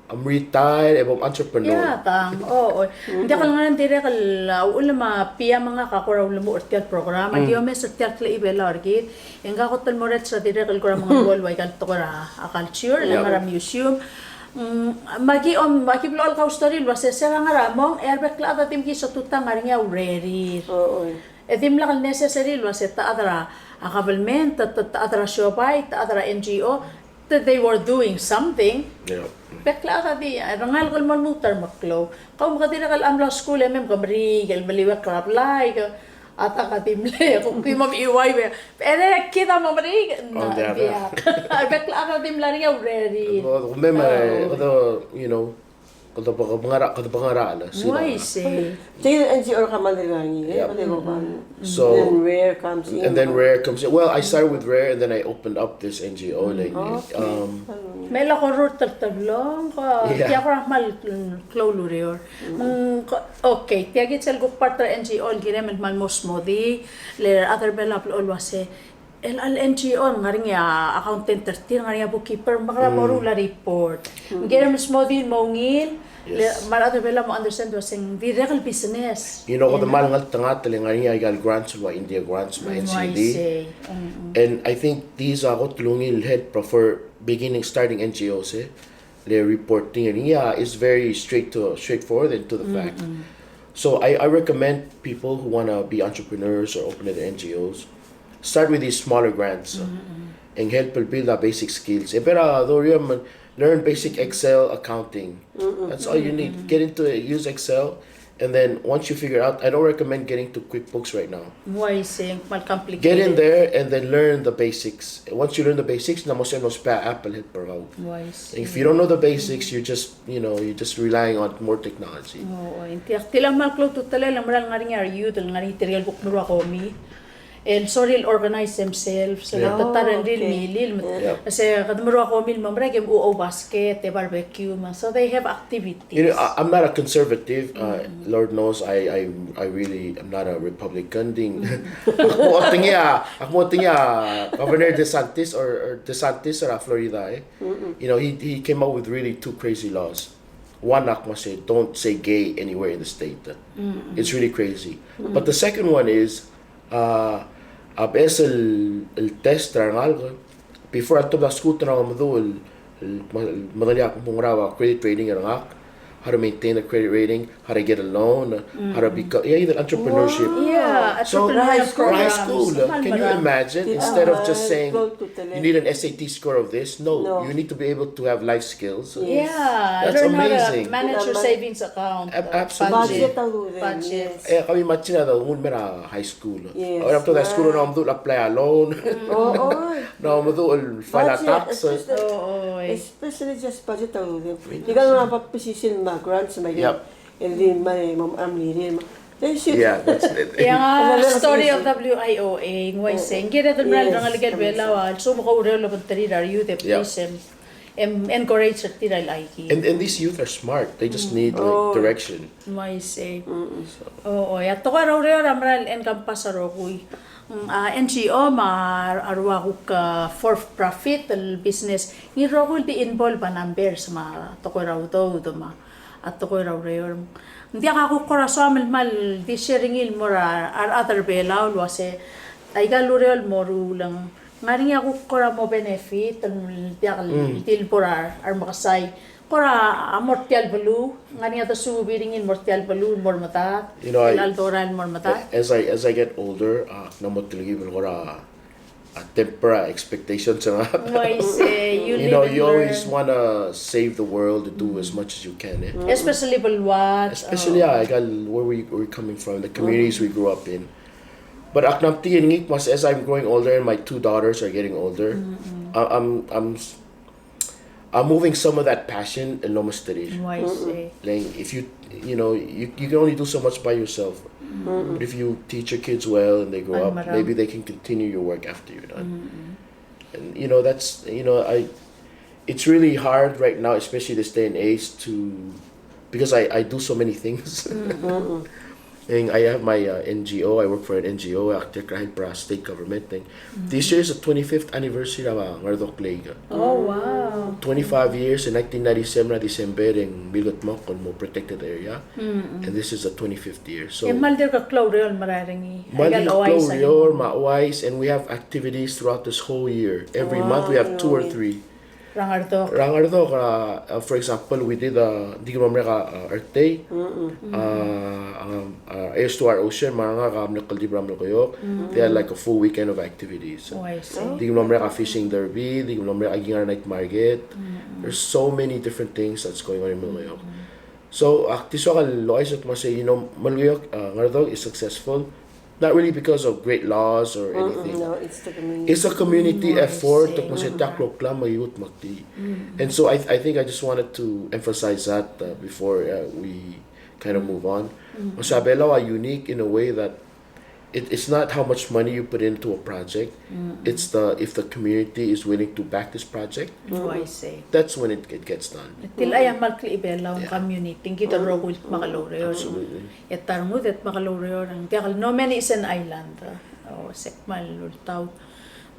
Ng retire, e bo entrepreneur. Yeah, tang. Oh, oh. Ng diak el ngar er ngii a dirrek el, uh, uchul me a Pia me ngak a kora ulemuchel er tia el program, a di omes er tia el klechibelau er kid, e ngak a kot el mo er a dirrek el kora mengeluolu el ua ika el tekoi er a culture, el ngar er a museum. Mm, me aki om, me aki blechoel kaustorir el ua se se er a ngar er a mong, e a rebek el chad a di mkisotutang a ngar er ngii a urerir. Oh, oh. E dimlak el necessary el ua se te chad er a, a government, te, te, te chad er a siobai, te chad er a N G O, that they were doing something. Yeah. Bek el chad a di, a rengalek el mo lmuut er a meklou. Kau me ke dirrek el mla skuul e mei me ke meriik el meliuekl er a blai, ke a ta ka di mle, kuk di mo mechiuaiu e. E le kid a mo meriik, ng diak. Bek el chad a di mla er ngii a urerir. Kede, kede, you know, Kede bo, kede bo ngar er a, kede bo ngar er a, uaisei. Tia el N G O er kemam el ngar er ngii, e, kede bo ngar. So, and then rare comes in. And then rare comes in. Well, I started with rare, and then I opened up this N G O, like, um, me lak orrurt el teblong, ko, tia kora kmal klou el ureor. Mm, ko, okay, tia kid sel kuk part er a N G O el kirem el kmal mo smodii, le a rechad er a Belau a blechoel el uase, el, el N G O, ng ngar er ngii a accountant er tir, ng ngar er ngii a bookkeeper, me kede mo meruul a report. Ng kirem el smodii el mo ungil, le, me a rechad er a Belau a mo understand el uase ng dirrek el business. You know, kede kmal ngeltengat el ngar er ngii a ikal grants el ua India grants me a N C D. And I think these are kot el ungil help for beginning, starting N G Os, e. Le reporting er ngii a is very straight to, straightforward and to the fact. Mm, mm. So I, I recommend people who want to be entrepreneurs or open their N G Os, start with these smaller grants, uh, and help build our basic skills. E better, uh, though, you learn basic Excel accounting. That's all you need. Get into it, use Excel, and then once you figure out, I don't recommend getting to QuickBooks right now. Ng uaisei, ng kmal complicated. Get in there and then learn the basics. Once you learn the basics, ng mo sebeched el ousbech a app el help er kau. Ng uaisei. If you don't know the basics, you're just, you know, you're just relying on more technology. Oo, ng diak, tia el kmal klou a ultutelel el mera el ngar er ngii a re youth, el ngar er ngii tirke el kuk meruul a komi el sorir el organize themselves, so that te ta er a rengrir el milil. Se kede meruul a komi el mo merek e mo ouchais basket, e barbecue, me. So they have activities. You know, I, I'm not a conservative. Uh, Lord knows I, I, I really am not a Republican. Ng di, ak mo otengii a, ak mo otengii a Governor DeSantis or, or DeSantis er a Florida, eh. You know, he, he came out with really two crazy laws. One, ak mo sei, don't say gay anywhere in the state. It's really crazy. But the second one is, uh, a beches el, el test er a rengalek, before a tobed a skuul, te mla mo meduch el, el, el medengelii a kmo ng ngar er ngii a credit rating er ngak, how to maintain a credit rating, how to get a loan, how to become, yeah, either entrepreneurship. Yeah, so, entrepreneurial program. High school, can you imagine? Instead of just saying you need an S A T score of this, no, you need to be able to have life skills. Yeah, that's amazing. Learn how to manage your savings account. Absolutely. Budget a ududem, budget. E kau imagine a donguu el mei er a high school. Yes. Ua er a tobed a high school, ng mla mo meduch el apply a loan. Ng mla mo meduch el file a taxes. Especially just budget a ududem. Ika el ngar er a bab position me a grants me a, el di me a, me a mlirir me a. They should. Yeah, that's it. Ia, story of W I O A, ng uaisei. Ng kired el mera el rengalek er Belau a lsekum ke oureor el obengterir a re youth, e please, em, em, encourage er tir el aiki. And, and these youth are smart. They just need, like, direction. Ng uaisei. Oo, e a tekoi er a ureor a mera el Encompass a rokui. Mm, a N G O me a rua kuk, a, for profit el business. Ngii el rokui el di involve a numbers me a tekoi er a udoud me a tekoi er a ureor. Ng diak a kuk kora soam el kmal di share er ngii el mo er a rechad er Belau el uase aika el ureor el mo ruul e ng ngar er ngii a kuk kora mo benefit el diak el di el bo er a remekesai. Kora a mo er tia el beluu, ng ngar er ngii a desubii er ngii el mo er tia el beluu el mo er medad. You know, I, el dorael el mo er medad. As I, as I get older, a, ng mo telkib el kora a temper a expectations er ngak. Ng uaisei, you know, you always wanna save the world and do as much as you can, eh. Especially beluad. Especially, yeah, like, uh, where we, we're coming from, the communities we grew up in. But ak mla metik el ngii el kmo as I'm growing older and my two daughters are getting older, I, I'm, I'm s- I'm moving some of that passion el mo mesterir. Ng uaisei. Like, if you, you know, you, you can only do so much by yourself. But if you teach your kids well and they grow up, maybe they can continue your work after you're done. And, you know, that's, you know, I, it's really hard right now, especially this day and age, to because I, I do so many things. And I have my, uh, N G O. I work for an N G O, ak dirrek el help er a state government. This year is the twenty-fifth anniversary of, uh, Ngardok Lake. Oh, wow. Twenty-five years, in nineteen ninety-seven er a December, e ng milkedmokl el mo protected area. And this is the twenty-fifth year. So, e kmal dirk klou a ureor el merael er ngii. Kmal dirk klou a ureor me a ouchais, and we have activities throughout this whole year. Every month we have two or three. Er a Ngardok. Er a Ngardok, uh, uh, for example, we did, uh, di kmo merek a, uh, Earth Day. Uh, um, uh, Heirs to Our Ocean, me a ngak a mle kldibel er a Melekeok. They had, like, a full weekend of activities. Oh, I see. Di kmo merek a fishing derby, di kmo merek a ki ngar er a night market. There's so many different things that's going on in Melekeok. So, ak di soak el ouchais el kmo sei, you know, Melekeok, uh, Ngardok is successful. Not really because of great laws or anything. No, it's the community. It's a community effort, te kmo sei tia el kloklam me a ikut me ak di. And so I, I think I just wanted to emphasize that, uh, before, uh, we kind of move on. Kmo sei a Belau a unique in a way that it, it's not how much money you put into a project, it's the, if the community is willing to back this project, that's when it, it gets done. Tia el kmal klechibelau el community, ng kid el rokui el kmal oureor. Absolutely. E te rengud e te kmal oureor, ng diak el, no man is an island. O, se kmal ultaut.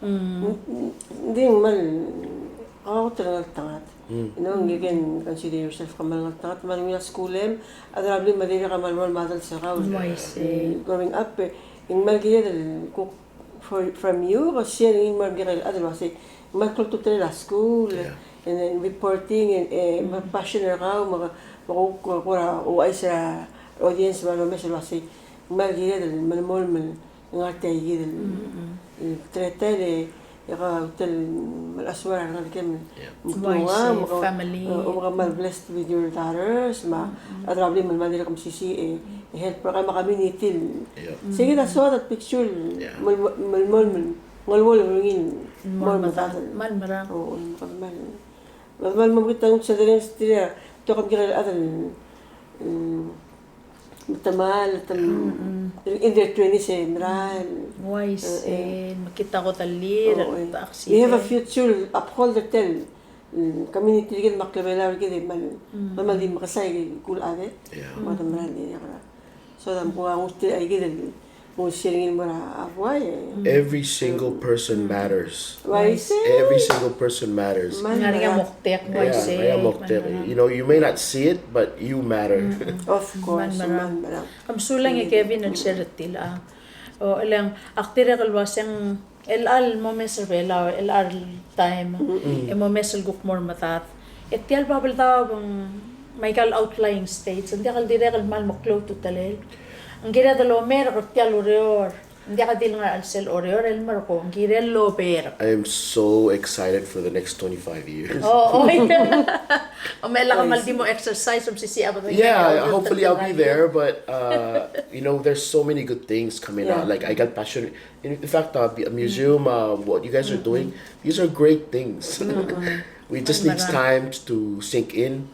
Ng di ng kmal, a kot el ngeltengat. You know, you can consider yourself kmal ngeltengat, kmal ungil a skulem, a chad er a blim me a dirrek el kmal role model er kau. Growing up, e ng kmal kired el kuk for, from you, ke share er ngii el mo er a bek el chad el uasei, ng kmal klou a ultutelel a skuul, and then reporting, and, e, me a passion er kau, me ke, me ke kuk, kuk ouchais er a audience me a lomes el uasei, ng kmal kired el melemolem el ngar tia kid el, el teletael e, e kau a ultuil el melechesuar a rengalek el meklou a, me kau, family. E, me kau kmal blessed with your daughters, me a, a rechad er a blim el kmal dirrek el mesisiich, e, e help er kau me a community el. Sei kid a soad el picture el, mel-, melemolem el, ngelwol el ungil, el mo medat. Kmal merang. O, o, kmal merang. Me kmal mo mekngit a challenge er tir a, te kuk mkera el chad el, mm, metemall, tem-, in their twenties e merael. Uaisei, e, e. Mekngit a kodellel, o, e. Accident. We have a future uphold er tia el, mm, community er kid me a klebelau er kid e kmal, kmal di mekesai el kuk chad e. Yeah. Me te merael e, e kora. So, a mo kuk nguu tia kid el mo sharing el mo er a buai. Every single person matters. Uaisei. Every single person matters. Ng ngar er ngii a moktek, uaisei. Yeah, ng ngar er ngii a moktek. You know, you may not see it, but you matter. Of course, kmal merang. Kmal merang. Ke mesulang e Kevin el share er tia el, a. O, e le ng, ak dirrek el uaseng, el chelecha el mo mes er a Belau, el chelecha el taem, e mo mes el kuk mo er a medad. E tia el Babeldaob me aika el outlying states, ng diak el dirrek el kmal meklou a ultutelel. Ng kired el omerk er tia el ureor, ng diak di le ngar er a chelsel a ureor el merko, ng kirel el oberk. I am so excited for the next twenty-five years. O, o, oi. O, me lak kmal di mo exercise, o mesisiich a bedengel. Yeah, hopefully I'll be there, but, uh, you know, there's so many good things coming out. Like, aika el passion. In, in fact, uh, a museum, uh, what you guys are doing, these are great things. We just need time to sink in.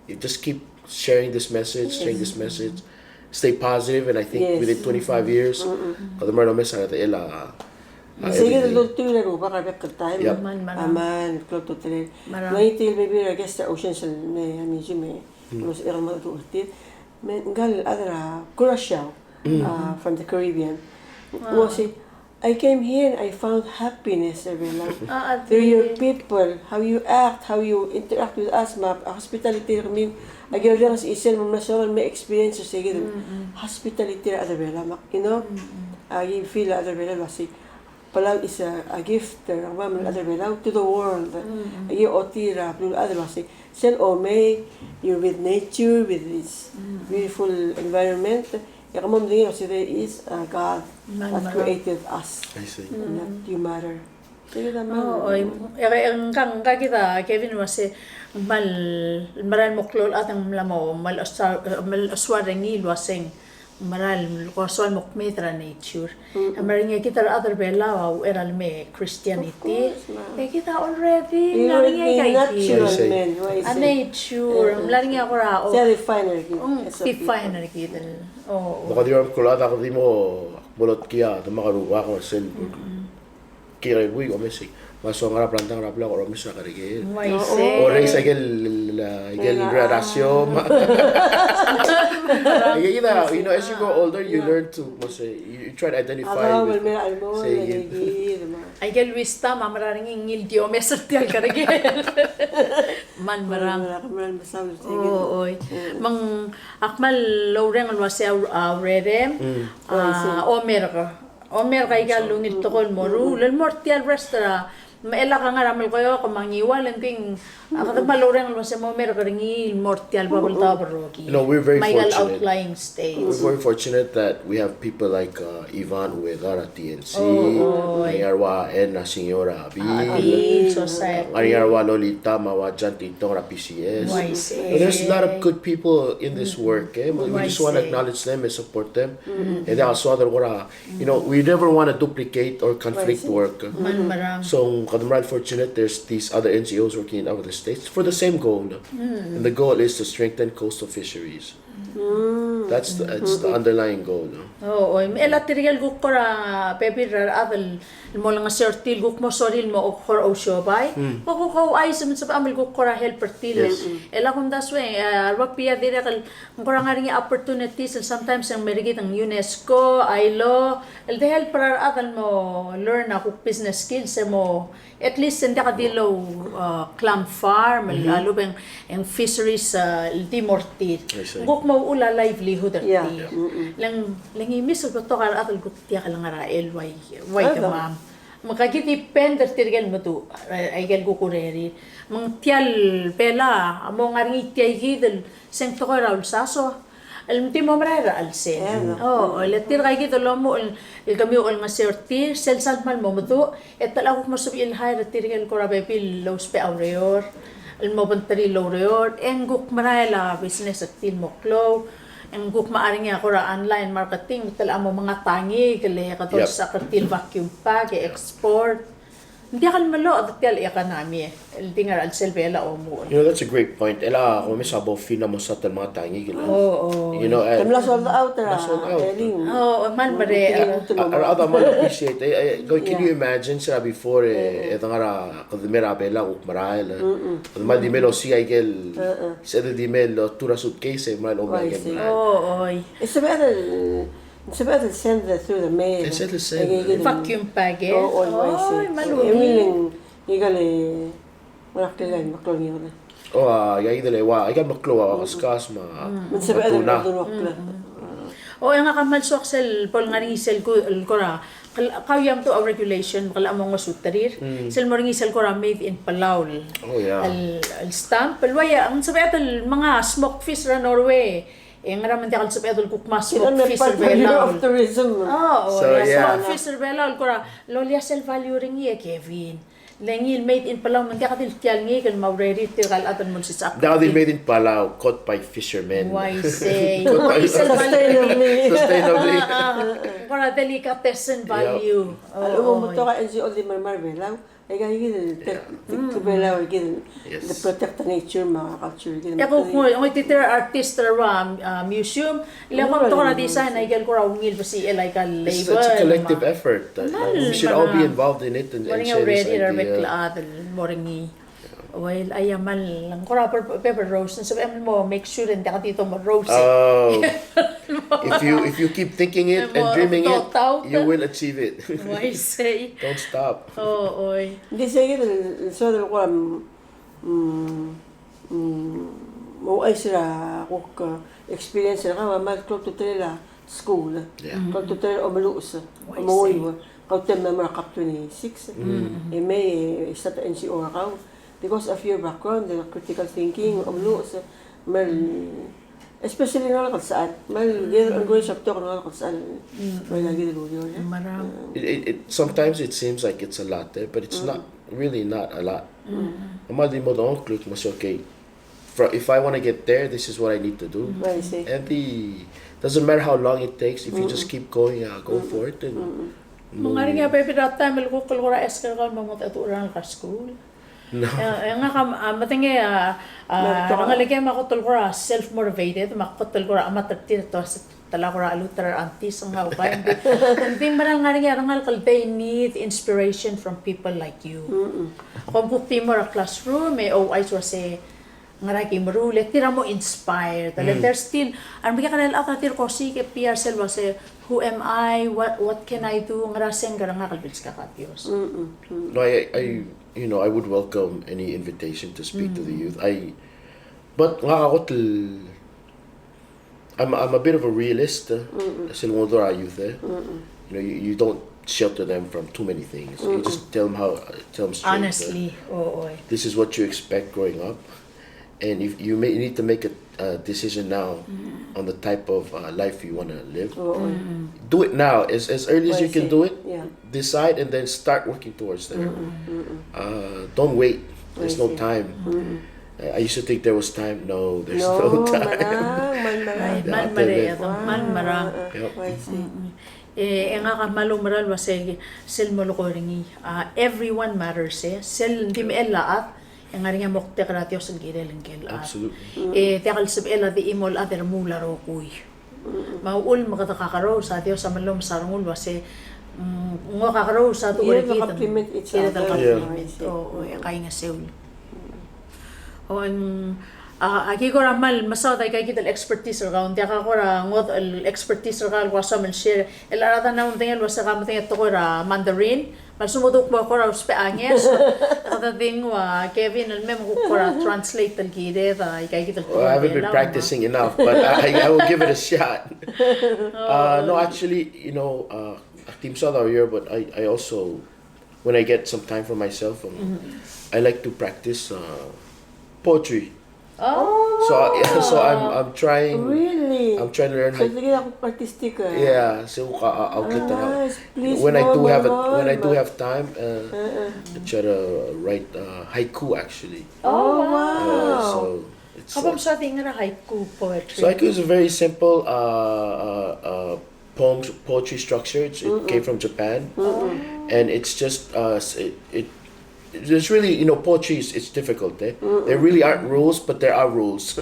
You just keep sharing this message, sharing this message. Stay positive, and I think within twenty-five years, kede mera el omes a, a, sei kid el ultuil er a Rubak er a bek el taem. Yep. Kmal merang. Kmal klou a ultutelel. Merang. Me tia el bebil er a guest er a Oceans el mei a museum e, me se er a mo er tir. Me ngka el chad er a Curaçao, uh, from the Caribbean. Wow. Ng uasei, "I came here and I found happiness," er a Belau. Ah, through your people, how you act, how you interact with us, me a hospitality er kemiu. Aki orrenges er sel mo mla soak el me experience er se kid el hospitality er a rechad er a Belau, me, you know? Aki feel a rechad er a Belau el uasei Palau is a, a gift er a rechad er a Belau to the world. Aki ochotii er a beluulechad el uasei, sel omei, you're with nature, with this beautiful environment. E ke mo medengei el uasei there is a God that created us. I see. And that you matter. Oi, e, e, ngka, ngka kid a Kevin el uasei, kmal mera el mo klou el chad e ng mla mo, mla mo, mla mo soal er ngii el uasei ng mera el ko soal mo kmeed er a nature. E mera ngii kid el chad er a Belau a uchei er a leme Christianity. Of course, ma. E kid a already, you already natural man, right? A nature, mla er ngii a kora, o. Define er kid. Define er kid. O. Me kede di ua klou el chad a kede di mo, mo lotkii a demak el rubak me sel. Kirel buik, omesik. Me a soak el ngar er a blanda, ngar er a blak, omes a kerrekeriil. Uaisei. O raise aike el, aike el ratio, ma. Aike kid a, you know, as you grow older, you learn to, mo sei, you, you try to identify with, sei, aike el wisdom a mera er ngii el di omes er tia el kerrekeriil. Kmal merang. Kmal merang, kmal mesaul. O, oi. Me ng, ak kmal oureng el uasei a ur-, a urerem, a, omerk. Omerk aika el ungil tekoi el mo ruul, el mo er tia el rest er a, me chelecha ke ngar er a Melekeok me a Ngiwal, e ng di, a, kede kmal oureng el uasei mo merk er ngii el mo er tia el Babeldaob el rokir. No, we're very fortunate. Me aika el outlying states. We're very fortunate that we have people like, uh, Ivan Ueda er a T N C, me a Arwa Ann, a Señora Abil, Abil, Society. Me a Arwa Lolita, me a Ua Jan Titong er a P C S. Uaisei. There's a lot of good people in this work, eh? We, we just want to acknowledge them and support them. And also other, you know, we never want to duplicate or conflict work. Kmal merang. So, kede mera el fortunate, there's these other N G Os working in other states for the same goal. And the goal is to strengthen coastal fisheries. That's the, that's the underlying goal. O, oi, me chelecha tirke el kuk kora bebil er a rechad el mo olengeseu er tir el kuk mo sorir el mo kora ousiobai. Ko, ko, ko ouchais me ng sebecham el kuk kora help er tir. Chelecha kumdasu e, a, a rokui a dirrek el ng kora ngar er ngii a opportunities el sometimes e ng mei er kid a UNESCO, ILO, el de help er a rechad el mo learn a kuk business skills e mo, at least e ng diak di lou, uh, clam farm, el a lobeng, e ng fisheries, uh, el di mo er tir. Ng kuk mo uchul a livelihood er tir. Le ng, le ng imis el betok a rechad el kuk diak el ngar er a el uai, uai kemam. Me aki depend er tirke el meduch, e, aike el kuk urerir. Me ng tia el Belau a mo ngar er ngii tia kid el se ng tekoi er a ulsaso. El di mo merael er a chelsel. O, le tirka kid el omuchel el kemiu el olengeseu er tir, sel sal kmal mo meduch, e te locha kuk mo sebechir el hire er tirke el kora bebil el ousbech a ureor, el mo obengterir el oureor, e ng kuk merael a business er tir el mo klou, e ng kuk mechar er ngii a kora online marketing, me te locha mo mengat a ngikel e kede olsisechakl er tir el vacuum pack, e export. Ng diak el meloched tia el economy el di ngar er a chelsel Belau a omuchel. You know, that's a great point. E le a, ko mes a bo fin a mo start el mengat a ngikel. O, o. You know, e, te mla sold out er a, mla sold out. O, o, kmal merek. A rechad a kmal appreciate. E, e, can you imagine, se er a before, e, e de ngar er a, kede mei er a Belau a kuk merael, e. Kede kmal di mei el osiik a ikel, se de di mei el otuu er a suitcase, e merael el omuchel a ikel merael. O, oi. E sebeched el Sebeched el send through the mail. E send el send. Aike kid el vacuum pack, e? O, o, uaisei. Oi, me a ungil. E ungil e ng, aike el, ngar er a ikel meklou el ngii. O, a, aike kid el ua, aike el meklou a, kaskas me a, me ng sebeched el tuna. O, e ngak a kmal soak sel bo el ngar er ngii sel ku-, el kora, kau a mdu a regulation, kede mo ngosuterir. Sel mo er ngii sel kora made in Palau. O, yeah. El, el stamp, el ua ia, ng sebeched el menga smoke fish er a Norway. E ngera me ng diak el sebeched el kuk mo smoke fish er a Belau. Of tourism. O, o, so, yeah. Smoke fish er a Belau, el kora, lolia sel value er ngii e Kevin. Le ngii el made in Palau, me ng diak di el tia el ngikel me a urerir tirka el chad el mo olsisechakl. Diak di el made in Palau, caught by fishermen. Uaisei. Caught by fishermen. Sustainably. Sustainably. A, a, a. Kora delicatessen value. Yep. O, a lechub e ng betok a N G O el di mla er a Belau. Aika kid el, te, te, te Belau, aika kid el, the protect the nature me a culture, aika kid el. E kuk mo, ngoititerir a artist er a, a, museum, le kom tekoi er a design, aika el kora ungil besichel aika el label. It's, it's a collective effort. Uh, we should all be involved in it and, and share this idea. Mo er ngii. Well, aia kmal, ng kora paper rose, ng sebechem el mo make sure ng diak di mo rose. Oh. If you, if you keep thinking it and dreaming it, you will achieve it. Uaisei. Don't stop. O, oi. Ng di sei kid el soad el kora, mm, mm, mo ouchais er a kuk, uh, experience er kau a kmal klou a ultutelel a skuul. Yeah. Klou a ultutelel a omeluches, omenguiu. Kau te mla mo er a Cup twenty-six. Mm. E mei e start a N G O er kau. Because of your background, the critical thinking, omeluches, me a Especially ngalek el sechal. Me a kid el encourage a betok el ngalek el sechal. Mm. Me a kid el ureor, e. Meram. It, it, it, sometimes it seems like it's a lot, eh, but it's not, really not a lot. Mm. Me kmal di mo dengkluk, me sei, okay, fr-, if I wanna get there, this is what I need to do. I see. And the, doesn't matter how long it takes, if you just keep going, uh, go for it, and me ng ngar er ngii a bebil er a taem el kuk el kora ask er kau el mo mengedecheduch er a rengalek er a skuul. No. E, e ngak a, a, medengei a, a, ngelekem a kot el kora self-motivated, me a kot el kora chemat er tir e te uase te la kora luut er a antis, ng ua bai, ng di, ng di meral ngar er ngii a rengalek el they need inspiration from people like you. Mm-mm. Kom kuk di mo er a classroom, e ouchais el uase ngera ki meruul, e tir a mo inspired. Le there's still, a remekekerei el chad a tir kosiik e piar sel uase, who am I? What, what can I do? Ngera se ng ngar er ngak el bilskak a Dios. Mm-mm. No, I, I, you know, I would welcome any invitation to speak to the youth. I, but ngak a kot el, I'm, I'm a bit of a realist, eh, sel ngodech er a youth, eh. You know, you, you don't shelter them from too many things. You just tell them how, tell them straight, eh. Honestly, o, oi. This is what you expect growing up. And if you may, you need to make a, a decision now on the type of, uh, life you wanna live. Oo. Do it now, as, as early as you can do it. Yeah. Decide and then start working towards that. Uh, don't wait. There's no time. Uh, I used to think there was time. No, there's no time. Meral, meral. Ai, meral, meral. Yep. E, e ngak a kmal oumera el uase sel molekoi er ngii. A, everyone matters, e. Sel di mechell a chad, e ng ngar er ngii a moktek er a Dios el kirel ngike el chad. Absolutely. E diak el sebechel a di chimo el chad e remuul a rokui. Me a uchul me kede kakerous, a Dios a melomes a rengul el uase, mm, ng kakerous a duch er kid. Kired el compliment each other. Kired el compliment. O, o, e kaingeseu. O, ng, a, aki kora kmal mesaod aika kid el expertise er kau, ng diak a kora ngodech el expertise er kau el kuk soam el share. El a rechad a mla medengei el uase ke medengei a tekoi er a Mandarin, me a lsekum kuk mo kora ousbech a ngeso, e kede di nguu a Kevin el mei me kuk kora translate el kired aika kid el tekoi er a Belau. Well, I haven't been practicing enough, but I, I will give it a shot. Uh, no, actually, you know, uh, ak di mesaod a ureor, but I, I also when I get some time for myself, um, I like to practice, uh, poetry. Oh. So I, so I'm I'm trying. Really? I'm trying to learn. So haiku. Tia kuk artistic, eh? Yeah, so I, I, I'll get that out. Ah, please, when I do have a, when I do have time, uh, I try to write, uh, haiku actually. Oh, wow. Uh, so it's, uh, How about something like haiku poetry? So haiku is a very simple, uh, uh, uh, poem, poetry structure. It's, it came from Japan, and it's just, uh, s- it, it there's really, you know, poetry is, it's difficult. Eh? There really aren't rules, but there are rules.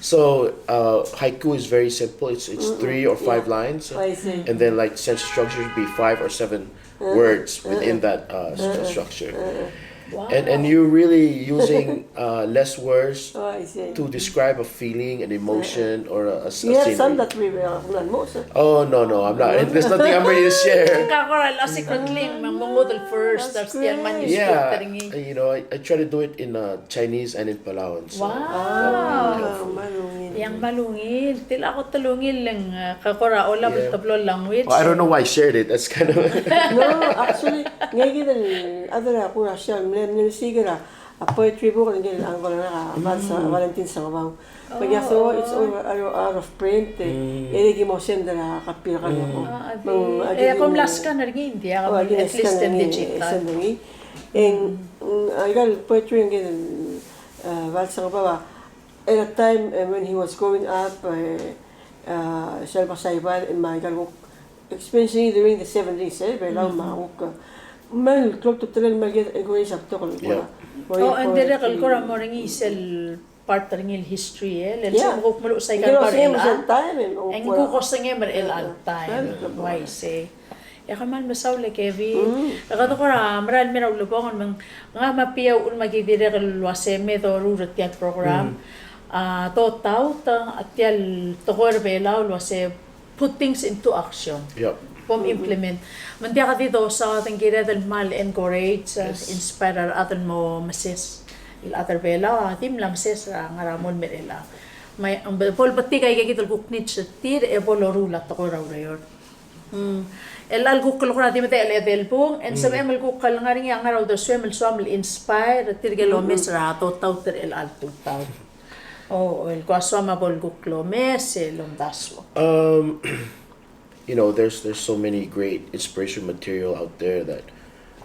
So uh, haiku is very simple. It's it's three or five lines, I see. And then like sentence structure would be five or seven words within that uh, s- structure. Wow. And and you're really using uh, less words Oh, I see. To describe a feeling, an emotion, or a, a, a Yes, scenery. Some that we were not most. Oh no, no, I'm not. There's nothing I'm ready to share. Ka kora el secret link, me ng mo ngodech el first, that's the great. Manuscript. Yeah, you know, I, I try to do it in uh, Chinese and in Palauan. So, wow. Kmal ungil. Ng kmal ungil. Tia ko kmal ungil el ng, uh, ka kora olab el teblo el language. Well, I don't know why I shared it. That's kind of No, actually, ngii kid el other a kora share, mle, mle siik er a a poetry book er ngii el Uncle Rak, a Val Sa- Valentin Sengebau. But yeah, so it's all out, out of print, eh. E di ki mo send er a copy er kau. Me ng, e, kom mla scan er ngii, ng diak, oh, at least in digital. Send er ngii. E ng, mm, aika el poetry er ngii el, eh, Val Sengebau, at a time, eh, when he was growing up, eh, eh, sel Basaiban, me aika el kuk experiencing during the seventies, eh, Belau me a kuk, eh, me ng klou a ultutelel me ng kid a encourage a betok el kora. Oh, and dirrek el kora mo er ngii sel part er ngii el history, eh, le ng kuk meluches aika el kora. E ng kuk osengem er chelecha el time. Uaisei. E kmal mesaul e Kevin. E kede kora mera el mei er a ulebongel me ng, ngak me a Pia a uchul me aki dirrek el uase me doruul er tia el program. A, dotaut a tia el tekoi er a Belau el uase put things into action. Yep. Bom implement. Me ng diak di dosaod, ng kired el kmal encourage, uh, inspire a rechad el mo meses. El chad er a Belau a di mla meses er a ngar er a mong el mei er chelechang. Me ng bo lebetik aika kid el kuk niche er tir e bo loruul a tekoi er a ureor. Mm. Chelecha el kuk el kora di medechel el edei el bung, e ng sebechem el kuk el ngar er ngii a ngar er a uldesuem el soam el inspire er tirke el omes er a dotaut er chelecha el tutau. O, el kuk soam a bo el kuk lomes, e lomdasu. Um, you know, there's there's so many great inspiration material out there that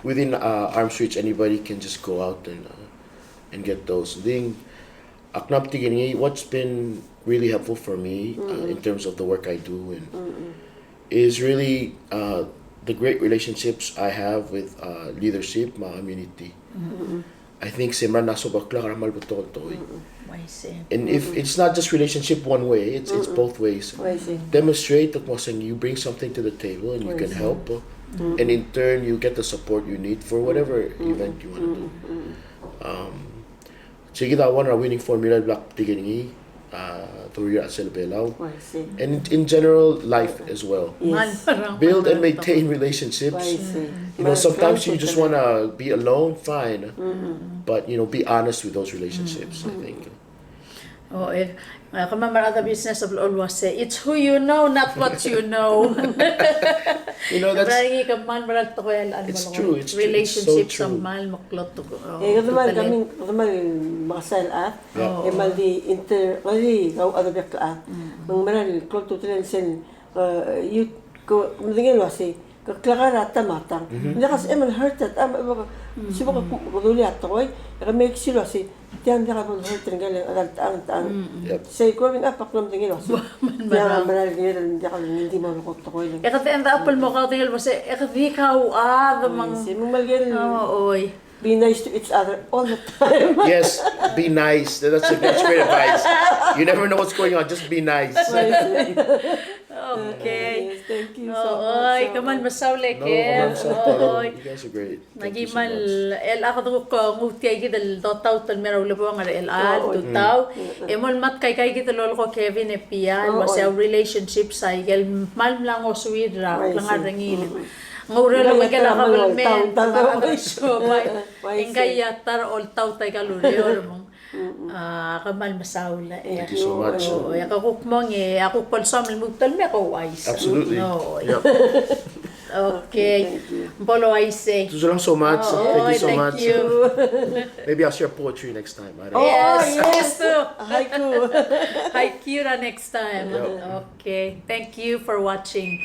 within uh, arm's reach, anybody can just go out and uh, and get those. Ng di, ak mla metik er ngii, what's been really helpful for me uh, in terms of the work I do and is really uh, the great relationships I have with uh, leadership, me a community. I think se mera el mla sobeklak er a kmal betok el tekoi. And if it's not just relationship one way, it's it's both ways. Demonstrate that you bring something to the table and you can help, uh, and in turn you get the support you need for whatever event you want to do. Um, Sei kid a one er a winning formula el bla kmetik er ngii, uh, through er a chelsel a Belau. And in general, life as well. Build and maintain relationships. You know, sometimes you just want to be alone, fine. But, you know, be honest with those relationships, I think. O, e, a, kemam er a business el uase, it's who you know, not what you know. You know, that's, kmal mera el tekoi el, it's true, it's true, it's so true. Relationships a kmal meklou a tekoi. E, kede kmal, kede kmal mekesai el chad. E kmal di inter, kede di kau a chad er a bek el chad. Me ng mera el klou a ultutelel sel, e, you, ko, medengei el uase, ke klekar a ta me a tang. Ng diak a sebechem el hurt a ta, me, me, se bo ke, ke dulii a tekoi, e ke make sure el uase, tia ng diak bo el hurt er ngii el chad el tang, tang. Sei growing up, ak mla medengei el uase, tia ng mera el ngii el diak el ngii di mo leko tekoi. E kede end up el mo kau medengei el uase, e kede di kau a chad me ng. Sei, me ng mera el, oi. Be nice to each other all the time. Yes, be nice. That's a, that's great advice. You never know what's going on. Just be nice. Okay. Yes, thank you so much. Oi, kmal mesaul e Kev. No, kmal mesaul. Oi. You guys are great. Thank you so much. Ng kmal, el ak dmu el kuk nguu tia kid el dotaut el mei er a ulebongel er chelecha el tutau. E mo lmuut aika kid el lolekoi Kevin e Pia el uase a relationships a ikel kmal mla ngosuir er a klengar er ngii. Ng oureor el ungil a kabelment, a rechad er a siobai. E ngii a ta er a oltaut aika el ureor me ng, a, kmal mesaul e. Thank you so much. O, e ak kuk mong e, ak kuk bo lsoam el lmuut el mei e ak ouchais. Absolutely. No. Yep. Okay. Thank you. Bo el uaisei. Sulang so much. Oh, thank you so thank much. You. Maybe I'll share poetry next time. I don't Oh, know. Yes, yes. Yes. Haiku. Haiku er a next time. Yep. Okay. Thank you for watching.